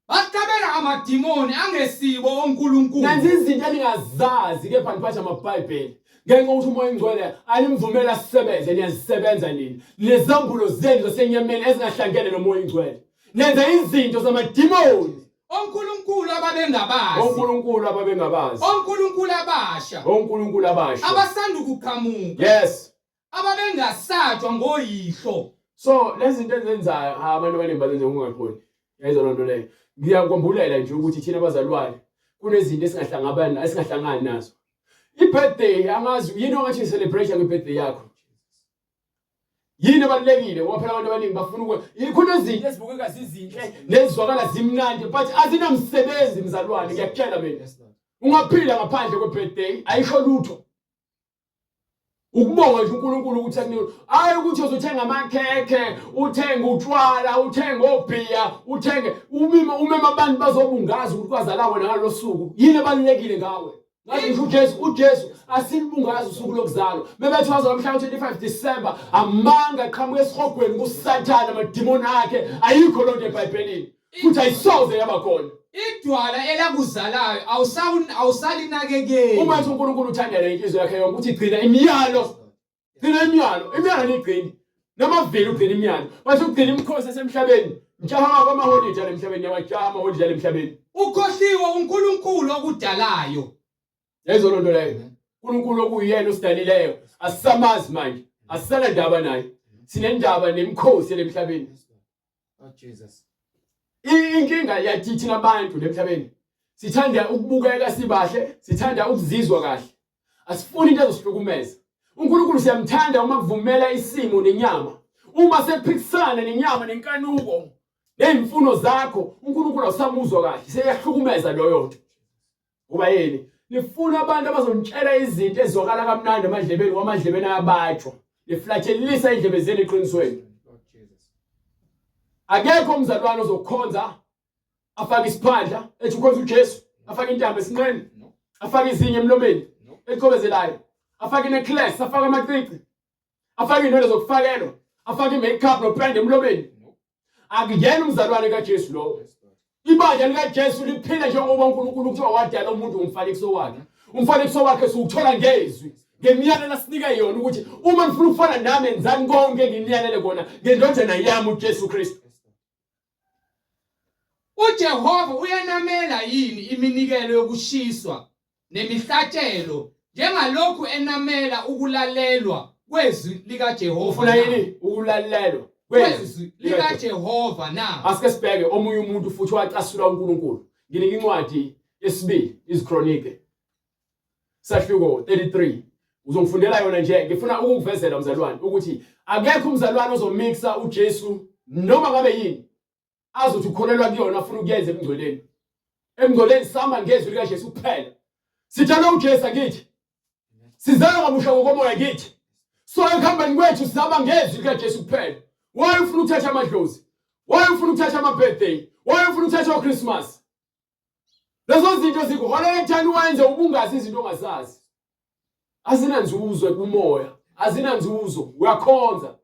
Bahlabela amadimoni angesibo onkulunkulu. Nenza izinto eningazazi kepha niphatha amaBhayibheli. Ngenxa yokuthi uMoya oNgcwele animvumela asisebenze, niyazisebenza nina. Nezambulo zenu zasenyameni ezingahlangene noMoya oNgcwele. Nenza izinto zamadimoni. Onkulunkulu ababengabazi. Onkulunkulu ababengabazi. Onkulunkulu abasha. Onkulunkulu abasha. Abasanda ukuqhamuka. Yes. Ababengasatshwa ngoyihlo. So lezi zinto enzenzayo abantu abaningi bazenza ngokungaqondi. Yayizwa loo nto leyo. Ngiyakwambulela nje ukuthi thina abazalwane kunezinto esingahlangabani esingahlangani nazo. I-birthday angazi yini ongathi celebration nge-birthday yakho. Yini ebalulekile ngoba phela abantu abaningi bafuna ukwe kunezinto ezibukeka zizinhle nezizwakala zimnandi but azinamsebenzi mzalwane ngiyakutshela mina. Ungaphila ngaphandle kwe-birthday ayisho lutho. Ukubonga nje uNkulunkulu ukuthi akunike hayi ukuthi uzothenga amakhekhe uthenge utshwala uthenge obhiya uthenge umime umema abantu bazobungaza ukuthi kwazala wena ngalolo suku yini ebalulekile ngawe ngathi ngisho uJesu uJesu asilibungazi usuku lokuzalwa bebethi wazalwa mhla 25 December amanga qhamuka esihogweni kuSathane amadimoni akhe ayikho lonto eBhayibhelini futhi ayisoze yaba khona Idwala elakuzalayo awusalinakekeli. Uma ethi uNkulunkulu uthandela inhliziyo yakhe yonke uthi gcina imiyalo. Gcina imiyalo, imiyalo nigcini. Noma vele ugcina imiyalo. Base ugcina imikhosi esemhlabeni. Njaha kwamaholide alemhlabeni yawajaha amaholide alemhlabeni. Ukhohliwe uNkulunkulu okudalayo. Lezo lonto leyo. uNkulunkulu okuyena osidalileyo asisamazi manje. Asisana ndaba naye. Sinendaba nemikhosi lemhlabeni. Oh Jesus. Inkinga yathi thina abantu lemhlabeni sithanda ukubukeka sibahle, sithanda ukuzizwa kahle. Asifuni into ezosihlukumeza. uNkulunkulu siyamthanda uma kuvumela isimo nenyama. Uma sekuphikisana nenyama nenkanuko nezimfuno zakho, uNkulunkulu awusamuzwa kahle, seyahlukumeza loyo nto. Ngoba yini? Nifuna abantu abazonitshela izinto ezizwakala kamnandi emadlebeni ngoba amadlebeni ayabatshwa. Niflathelisa indlebe zenu eqinisweni. Akekho umzalwane ozokhonza afake isiphandla ethi ukhonza uJesu, afake intambo esinqeni, afake izinyo emlomeni eliqobezelayo, afake inecklace, afake amacici, afake inwele zokufakelwa, afake i-makeup nopende emlomeni. Akuyena umzalwane kaJesu lowo. Ibandla likaJesu liphila njengoba uNkulunkulu kuthiwa wadala umuntu ngomfanekiso wakhe. Umfanekiso wakhe siwuthola ngezwi, ngemiyalelo asinika yona ukuthi uma nifuna ukufana nami enzani konke enginiyalele kona ngendodana yami uJesu Kristu. UJehova uyenamela yini iminikelo yokushiswa nemihlatshelo njengalokhu enamela ukulalelwa kwezwi likaJehova Ufuna yini ukulalelwa kwezwi likaJehova na? Asike sibheke omunye umuntu futhi wacasula uNkulunkulu. Nginika incwadi yesibili iziKronike sahluko 33 uzongifundela yona nje ngifuna ukukuvezela mzalwane ukuthi akekho umzalwane ozomixa uJesu noma ngabe yini azothi ukholelwa kuyona afuna ukuyenza emngcweleni emngcweleni sihamba ngezwi likaJesu kuphela sitshela uJesu akithi sizalwa kabusha ngokomoya kithi so ekuhambeni kwethu sihamba ngezwi likaJesu kuphela why ufuna ukuthatha amadlozi why ufuna ukuthatha ama-birthday why ufuna ukuthatha o-Christmas lezo zinto zikuholela ekuthani wenze ubungazi izinto ongazazi azinanzuzo kumoya azinanzuzo uyakhonza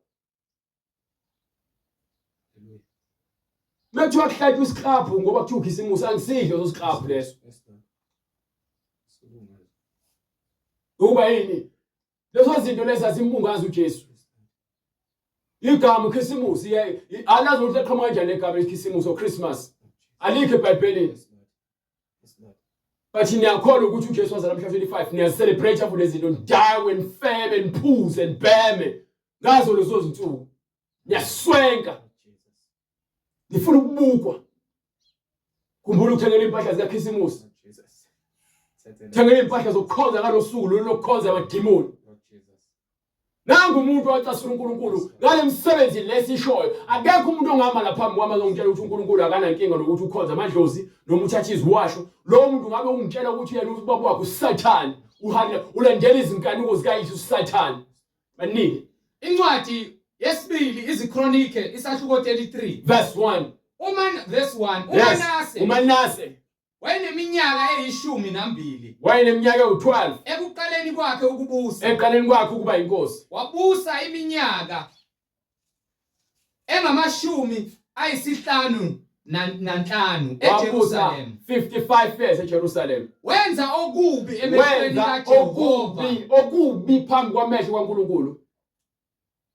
Mekuthiwa kuhlatshwa isiklabhu ngoba kuthiwa ukhisimusi angisidlo leso siklabhu leso. Ukuba yini? Lezo zinto lezi azimbungazi uJesu. Igama ukhisimusi alazi ukuthi laqhamuka kanjani legama elikhisimusi or Christmas. Alikho eBhayibhelini. But niyakholwa ukuthi uJesu wazalwa mhla 25 niyacelebrate for lezi zinto nidakwe nifebe niphuze nibheme ngazo lezo zinsuku niyaswenka nifuna ukubukwa. Khumbula ukuthengela impahla zikaKhisimusi. Thengela impahla zokukhonza ngalosuku lolu lokukhonza amadimoni. Nangu umuntu wacasula uNkulunkulu ngale msebenzi lesishoyo. Akekho umuntu ongama lapha phambi kwami azongitshela ukuthi uNkulunkulu akanankinga nokuthi ukhonza amadlozi noma uthatha iziwasho. Lowo muntu ngabe ungitshela ukuthi yena ubaba wakhe uSathane. Uhambe ulandela izinkanuko zikayise uSathane. Baningi. Incwadi yesibili iziKronike isahluko 33 verse 1. Uma verse 1 uManase uManase wayeneminyaka eyishumi nambili wayeneminyaka ewu-12 ekuqaleni kwakhe ukubusa ekuqaleni kwakhe ukuba inkosi wabusa iminyaka engamashumi ayisihlanu nanhlanu eJerusalem 55 years eJerusalem wenza okubi emehlweni kaJehova okubi phambi kwamehlo kaNkulunkulu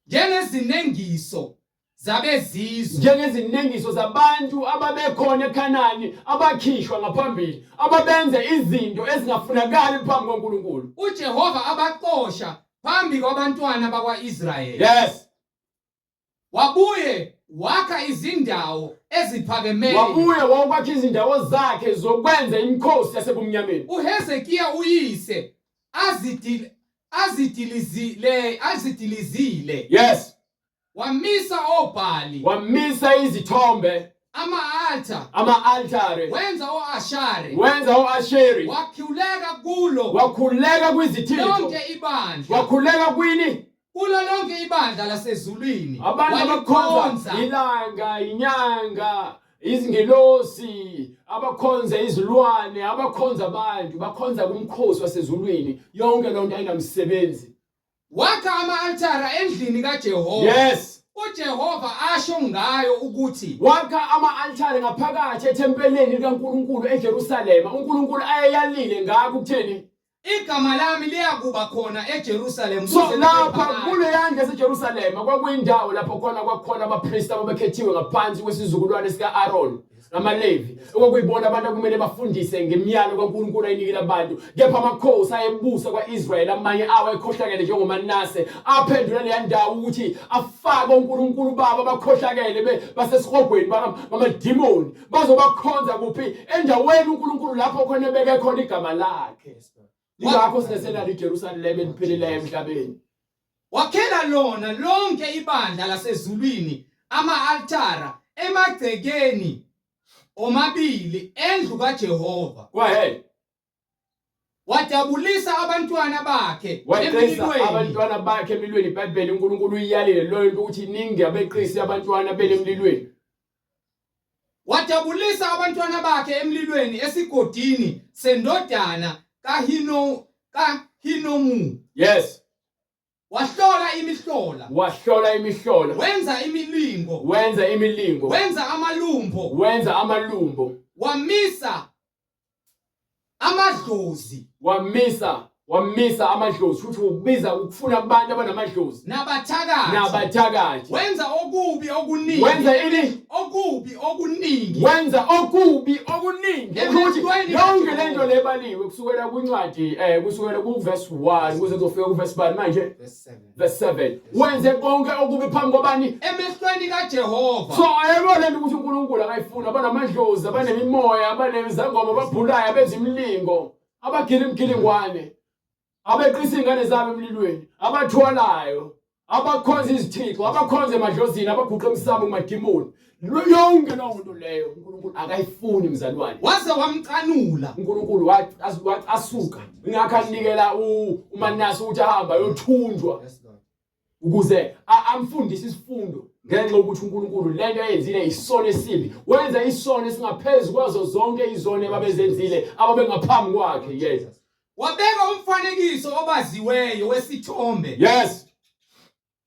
njengezinengiso zabezizwe njengezinengiso zabantu ababekhona eKhanani abakhishwa ngaphambili ababenze izinto ezingafunakali phambi kwaNkulunkulu uJehova abaxosha phambi kwabantwana bakwa-Israyeli yes wabuye wakha izindawo eziphakemeyo wabuye wakwakha izindawo zakhe zokwenza imikhosi yasebumnyameni uHezekiya uyise azidil azidilizile azidilizile yes wamisa obhali wamisa izithombe ama-altar ama-altare wenza o-ashari wenza o-asheri wakhuleka kulo wakhuleka kwizithixo lonke ibandla wakhuleka kwini kulo lonke ibandla lasezulwini abantu abakhonza ilanga inyanga izingelosi abakhonza izilwane abakhonza abantu bakhonza kumkhosi wasezulwini yonke lonto ayinamsebenzi Wakha ama-altara endlini kaJehova. Yes. uJehova asho ngayo ukuthi wakha ama-altare ngaphakathi ethempelini likaNkulunkulu eJerusalema uNkulunkulu ayeyalile ngakho ukuthini igama lami liyakuba khona eJerusalem so lapha kuleya ndlu yaseJerusalema kwakuyindawo lapho khona kwakukhona abapristi ababekhethiwe ngaphansi kwesizukulwane sika-Aaron namaLevi okwakuyibona abantu akumele bafundise ngemiyalo kaNkulunkulu ayinikile abantu kepha amakhosi ayebusa kwa-Israyeli amanye awo ayekhohlakele njengoManase aphendula leya ndawo ukuthi afake onkulunkulu babo abakhohlakele basesihogweni bamadimoni bazobakhonza kuphi endaweni uNkulunkulu lapho khona ebeke khona igama lakhe yingakho singesenalo iJerusalema elipheleleyo emhlabeni Wakhela lona lonke ibandla lasezulwini ama-altara emagcekeni omabili endlu kaJehova. Go ahead. Wadabulisa abantwana bakhe Weqisa emlilweni. abantwana bakhe emlilweni iBhayibheli uNkulunkulu uyalile loyo nto ukuthi ningabeqisi abantwana benu emlilweni. Wadabulisa abantwana bakhe emlilweni esigodini sendodana kaHino kaHinomu. Yes. Wahlola imihlola. Wahlola imihlola. Wenza imilingo. Wenza imilingo. Wenza amalumbo. Wenza amalumbo. Wamisa amadlozi. Wamisa wamisa amadlozi futhi ubiza ukufuna abantu abanamadlozi nabathakathi nabathakathi wenza okubi okuningi wenza ini okubi okuningi wenza okubi okuningi ukuthi yonke lento lebaliwe kusukela kwincwadi eh kusukela ku verse 1 kuze kuzofika ku verse bani manje verse 7 wenze konke okubi phambi kwabani emehlweni kaJehova so ayebo lento ukuthi uNkulunkulu akayifuni abanamadlozi abanemimoya abanezangoma ababhulayo abenza imilingo abagila imgilingwane abeqisa iy'ngane zabo emlilweni abathwalayo abakhonza izithixo abakhonza emadlozini abaguqa emsamo kumadimoni yonke leyo nto leyo uNkulunkulu akayifuni mzalwane waze wamcanula uNkulunkulu wacasuka ingakho anikela uManase ukuthi ahambe ayothunjwa ukuze amfundise isifundo ngenxa yokuthi uNkulunkulu lento ayenzile isono esibi wenza isono esingaphezu kwazo zonke izono ababezenzile ababengaphambi kwakhe yes Wabeka umfanekiso obaziweyo wesithombe. Yes.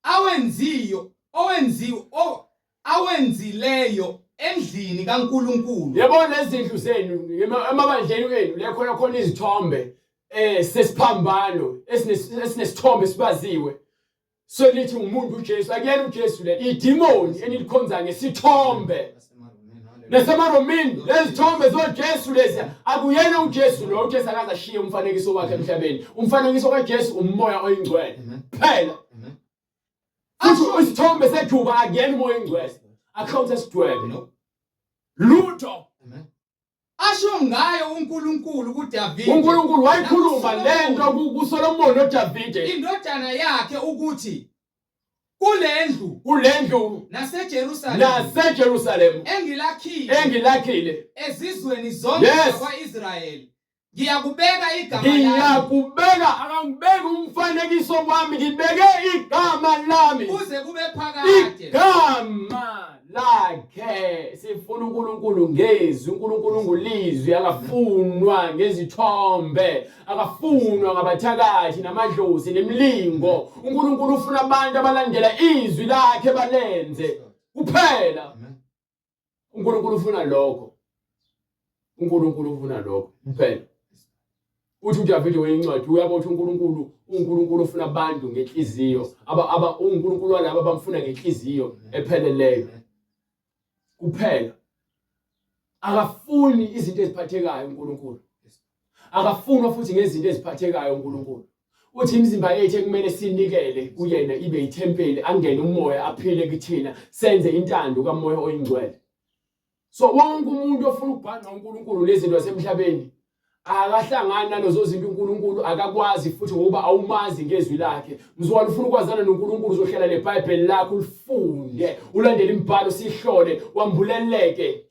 Awenziyo, owenziwe, o, awenzileyo endlini kaNkulunkulu. Yebo lezindlu zenu emabandleni enu le khona khona izithombe eh sesiphambano esinesithombe sibaziwe. Selithi umuntu uJesu akuyena uJesu le idimoni enilikhonza ngesithombe. Nasemaromini lezithombe zoJesu lezi akuyena uJesu lo uJesu akaze ashiye umfanekiso wakhe emhlabeni. Umfanekiso kaJesu umoya oyingcwele. Phela. Futhi isithombe sejuba akuyena umoya oyingcwele. Akho ukuthi sidwebe. Lutho. Asho ngayo uNkulunkulu kuDavide. uNkulunkulu wayikhuluma nakuSolomoni, lento kuSolomon noDavide indodana yakhe ukuthi kulendlu kulendlu naseJerusalema naseJerusalem engilakhile engilakhile ezizweni zonke zakwa-Israyeli ngiyakubeka igama lami. Ngiyakubeka, akangibeki umfanekiso wami, ngibeke igama lami kuze kube phakade. Igama lakhe. Sifuna uNkulunkulu ngezwi, uNkulunkulu ngulizwi, akafunwa ngezithombe, akafunwa ngabathakathi namadlozi nemilingo. uNkulunkulu ufuna abantu abalandela izwi lakhe balenze kuphela. uNkulunkulu ufuna lokho. uNkulunkulu ufuna lokho kuphela. Uthi uDavide weyincwadi uyabo ukuthi uNkulunkulu uNkulunkulu ufuna abantu ngenhliziyo aba aba uNkulunkulu walabo abamfuna ngenhliziyo epheleleyo kuphela. Akafuni izinto eziphathekayo uNkulunkulu. Akafunwa futhi ngezinto eziphathekayo uNkulunkulu. Uthi imizimba yethu ekumele sinikele kuyena ibe ithempeli angene umoya aphile kithina senze intando kamoya oyingcwele. So wonke umuntu ofuna ukubhanqa uNkulunkulu nezinto zasemhlabeni akahlangani nalezo zinto uNkulunkulu akakwazi futhi ngokuba awumazi ngezwi lakhe. Mzukwane ufuna ukwazana noNkulunkulu uzohlela neBhayibheli lakho ulifunde ulandele imibhalo sihlole wambuleleke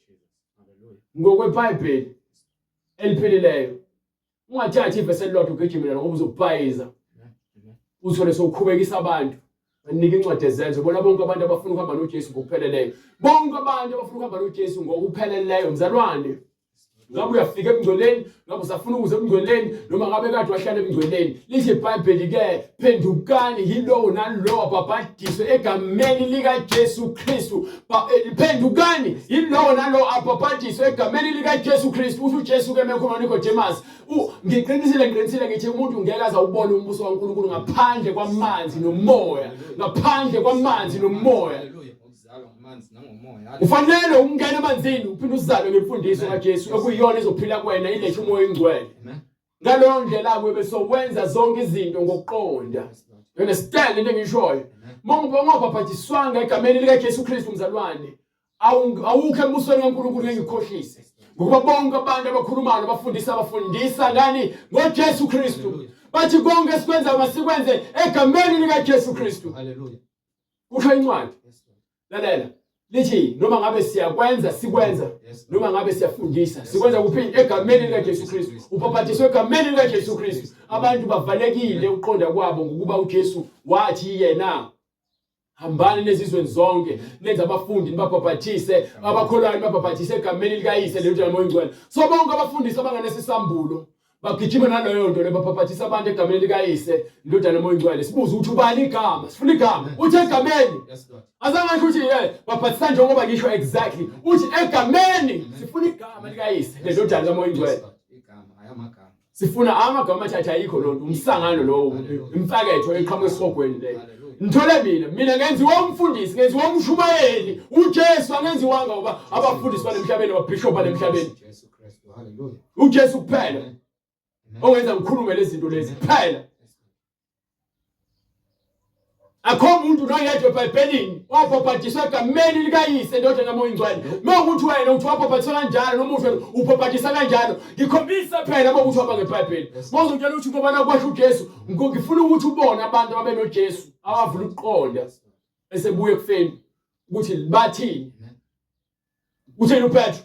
ngokweBhayibheli eliphilileyo. Ungathathi ivesi elilodwa ugijimela ngoba uzobhayiza. Uthole sowukhubekisa abantu. Banika incwadi ezenzo bona bonke abantu abafuna ukuhamba noJesu ngokupheleleyo. Bonke abantu abafuna ukuhamba noJesu ngokupheleleyo mzalwane. Ngabe uyafika ebungcweleni, ngabe usafuna ukuza ebungcweleni noma ngabe kade wahlala ebungcweleni. Lithi iBhayibheli ke phendukani yilowo nalowo abhabhadiswe egameni likaJesu Kristu. Eh, phendukani yilowo nalowo abhabhadiswe egameni likaJesu Kristu. Usho uJesu ke mekhuluma noNicodemus. Ngiqinisile ngiqinisile ngithi umuntu ngeke aze awubone umbuso kaNkulunkulu ngaphandle kwamanzi nomoya. Ngaphandle kwamanzi nomoya. Ufanele ukungena emanzini uphinde uzalwe ngemfundiso kaJesu okuyiyona ezophila kuwena ilethe umoya oyingcwele. Ngaleyo ndlela ke bese wenza zonke izinto ngokuqonda. You understand into engishoyo? Mongobhabhadiswanga egameni likaJesu Kristu mzalwane. Awukho embusweni kaNkulunkulu ngeke ngikhohlise. Ngokuba bonke abantu abakhulumayo abafundisa abafundisa ngani ngoJesu Kristu. Bathi konke esikwenzayo masikwenze egameni likaJesu Kristu. Hallelujah. Kusho incwadi. Lalela. Lithi noma ngabe siyakwenza sikwenza noma ngabe siyafundisa sikwenza kuphi egameni likaJesu Kristu. Ubhabhadiswe egameni likaJesu Kristu. Abantu bavalekile ukuqonda kwabo ngokuba uJesu wathi yena hambani nezizweni zonke nenze abafundi nibabhabhathise abakholwayo nibabhabhathise egameni likaYise lendodana noMoya oNgcwele. So bonke abafundisi abanganesisambulo bagijima naleyo nto le babhabhathisa abantu egameni likaYise indodana noMoya oNgcwele. Sibuze ukuthi ubani igama, sifuna igama. Uthi egameni. Yes Lord. Azange asho ukuthi eh babhathisa njengoba ngisho exactly. Uthi egameni sifuna igama likaYise lendodana kaMoya oNgcwele. Yes Lord. Igama ayamagama. Sifuna amagama athatha ayikho lonto umsangano lowo imfaketho eqhamuka esihogweni leyo. Hallelujah. Ngithole mina mina ngenziwa umfundisi ngenziwa umshumayeli uJesu angenziwanga ngoba abafundisi balemhlabeni ababishop balemhlabeni Jesu Kristu. Hallelujah. uJesu kuphela Amen. owenza ngikhulume lezi zinto lezi kuphela Yes Lord. akho muntu noyedwa eBhayibhelini wabhabhadiswa egameni likaYise indodana kaMoya Oyingcwele uma ukuthi wena uthi wabhabhadiswa kanjalo noma uthi ubhabhadisa kanjalo ngikhombisa phela uma ukuthi waba ngeBhayibheli uma uzongitshela ukuthi ngoba nakwasho uJesu ngifuna ukuthi ubone abantu ababenoJesu abavula ukuqonda esebuye ekufeni ukuthi bathini uthini uPetru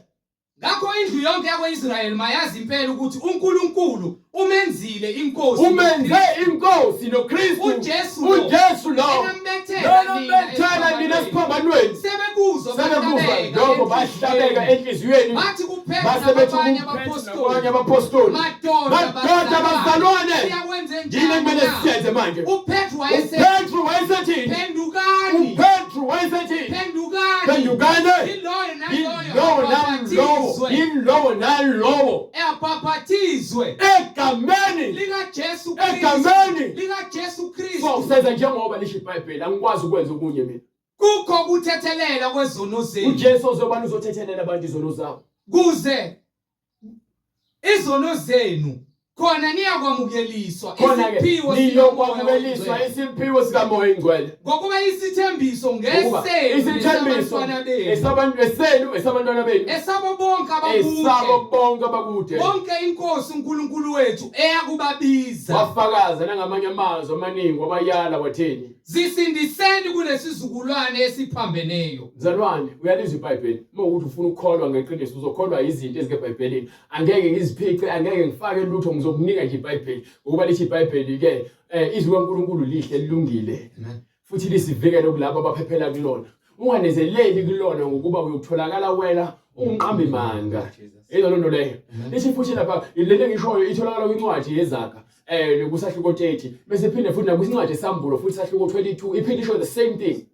Ngakho indlu yonke yakwa-Israyeli mayazi impela ukuthi uNkulunkulu umenzile inkosi umenze inkosi noKristu uJesu lo, uJesu lo enambethela enambethela nina esiphambanweni sebekuzwa sebekuzwa bahlabeka lokho bahlabeka enhliziyweni bathi kuPetru base bethi nabanye kuPetru abapostoli nabanye abapostoli madoda madoda bazalwane siyakwenze yini njani ekumele na? siyenze manje uPetru wayesethi uPetru wayesethini phendukani uPetru wayesethini phendukani phendukane yiloyo naloyo yilowo nalowo abhaphathizwe yilowo nalowo abhaphathizwe egameni likaJesu Kristu egameni likaJesu so Kristu senza njengoba lisho iBhayibheli angikwazi ukwenza okunye mina kukho ukuthethelela kwezono zenu uJesu ozobani uzothethelela abantu izono zabo kuze izono zenu Khona niyakwamukeliswa Khona-ke isiphiwo niyokwamukeliswa sikaMoya isiphiwo sikaMoya oyiNgcwele. Ngokuba isithembiso Ngokuba ngesenu isithembiso nesabantwana benu esabantu esenu esabantwana benu esabo bonke esabo abakude bonke abakude bonke inkosi uNkulunkulu wethu eyakubabiza wafakaza nangamanye amazwi amaningi wabayala wathini zisindiseni kulesizukulwane esiphambeneyo mzalwane uyalizwa ibhayibheli uma ukuthi ufuna ukukholwa ngeqiniso uzokholwa izinto ezikebhayibhelini angeke ngiziphice angeke ngifake lutho ngizokunika nje ibhayibheli ngokuba lithi ibhayibheli-ke um izwi kaNkulunkulu lihle lilungile futhi lisivikele kulabo abaphephela kulona unganezeleli kulona ngokuba uyotholakala wena umqambi manga yizo loo nto leyo lithi futhi lapha lento engishoyo itholakala kwincwadi yezaga eh kusahluko 30 bese phinde futhi nakwincwadi esambulo futhi sahluko 22 iphinde isho the same thing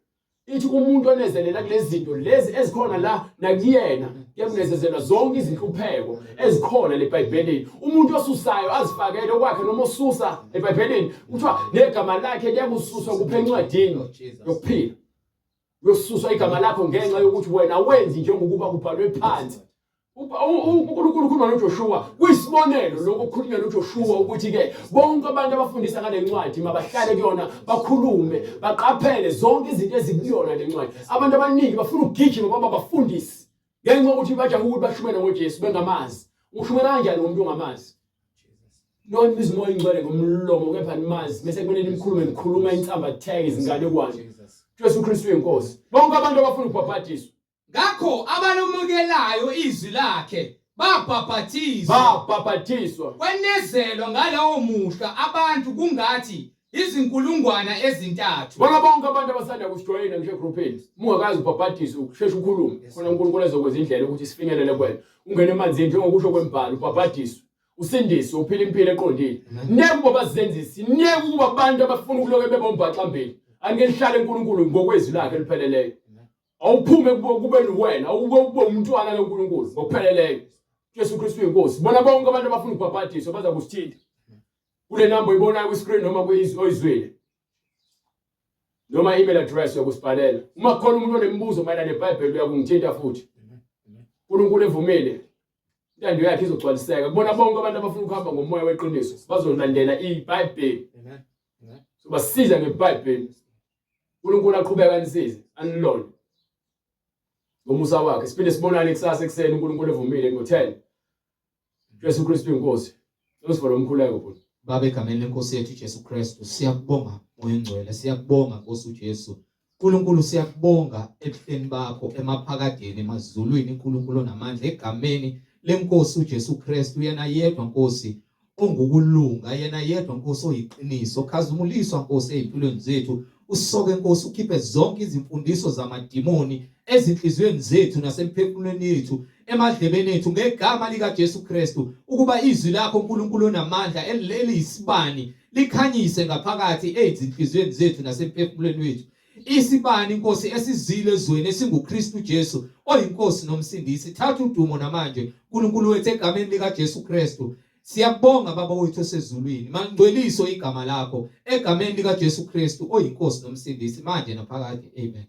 ithi umuntu onezelela kulezi zinto lezi ezikhona la nakuyena kuyakunezezelwa zonke izinhlupheko ezikhona leBhayibhelini umuntu osusayo azifakele okwakhe noma osusa eBhayibhelini kuthiwa negama lakhe liyakususwa kuphe encwadini yokuphila uyosuswa igama lakho ngenxa yokuthi wena wenzi njengokuba kubhalwe phansi uNkulunkulu ukhuluma noJoshua kuyisibonelo lokho kukhulunywa noJoshua ukuthi ke bonke abantu abafundisa ngale ncwadi mabahlale kuyona bakhulume baqaphele zonke izinto ezikuyona le ncwadi abantu abaningi bafuna ukugijima baba bafundisi ngenxa yokuthi bajaha ukuthi bashumele ngoJesu bengamazi ushumela kanjani ngomuntu ongamazi noni biza umoya ingcwele ngomlomo kepha nimazi bese kumele nikhulume nikhuluma insamba tag izinganekwane Jesu Kristu uyinkosi bonke abantu abafuna ukubhabhadiswa Ngakho abalomukelayo izwi lakhe babhabhathizwa. Babhabhathizwa. Kwenezelwa ngalowo muhla abantu kungathi izinkulungwana ezintathu. Bona bonke abantu abasanda kusijoyina ngisho egroupini, uma ungakazi ubhabhadiswe usheshe ukhulume khona uNkulunkulu ezokwenza indlela ukuthi sifinyelele kuwena. Ungene emanzini njengokusho kwembhalo ubhabhadiswe. Usindiswe uphile impilo eqondile. Niyeke ukuba bazenzisi, niyeke ukuba abantu abafuna ukuloke bebombhaxambili. Anike nihlale uNkulunkulu ngokwezwi lakhe elipheleleyo. Awuphume kube wena, awube ube umntwana kaNkulunkulu ngokupheleleyo. Jesu Kristu uyinkosi. Bona bonke abantu abafuna ukubhabhadiswa baza kusithinta. Kule namba oyibonayo kwi-screen noma oyizwile. Noma email address yokusibhalela. Uma kukhona umuntu onemibuzo mayelana neBhayibheli uyakungithinta futhi. uNkulunkulu evumile intando yakhe izogcwaliseka. Kubona bonke abantu abafuna ukuhamba ngomoya weqiniso bazolandela iBhayibheli. Amen. Sobasiza ngeBhayibheli. uNkulunkulu aqhubeka anisize anilonde ngomusa wakhe siphinde sibonane kusasa ekuseni uNkulunkulu evumile ngo-10 Jesu Kristu inkosi usivale umkhuleko bhuti Baba egameni lenkosi yethu Jesu Kristu siyakubonga Moya oNgcwele siyakubonga Nkosi uJesu uNkulunkulu siyakubonga ebuhleni bakho emaphakadeni emazulwini uNkulunkulu onamandla egameni lenkosi uJesu Kristu yena yedwa Nkosi ongukulunga yena yedwa Nkosi oyiqiniso khazumuliswa Nkosi ezimpilweni zethu usoke Nkosi ukhiphe zonke izimfundiso zamadimoni ezinhliziyweni zethu nasemphefumulweni yethu emadlebeni ethu ngegama likaJesu Kristu ukuba izwi lakho uNkulunkulu onamandla eliyisibani likhanyise ngaphakathi ezinhliziyweni zethu nasemphefumulweni wethu Isibani, Nkosi, esizile ezweni esinguKristu Jesu, oyiNkosi noMsindisi. Thatha udumo namanje, Nkulunkulu wethu, egameni likaJesu Kristu. Siyakubonga Baba wethu osezulwini. Malingcweliswe igama lakho egameni likaJesu Kristu oyiNkosi noMsindisi manje naphakade. Amen.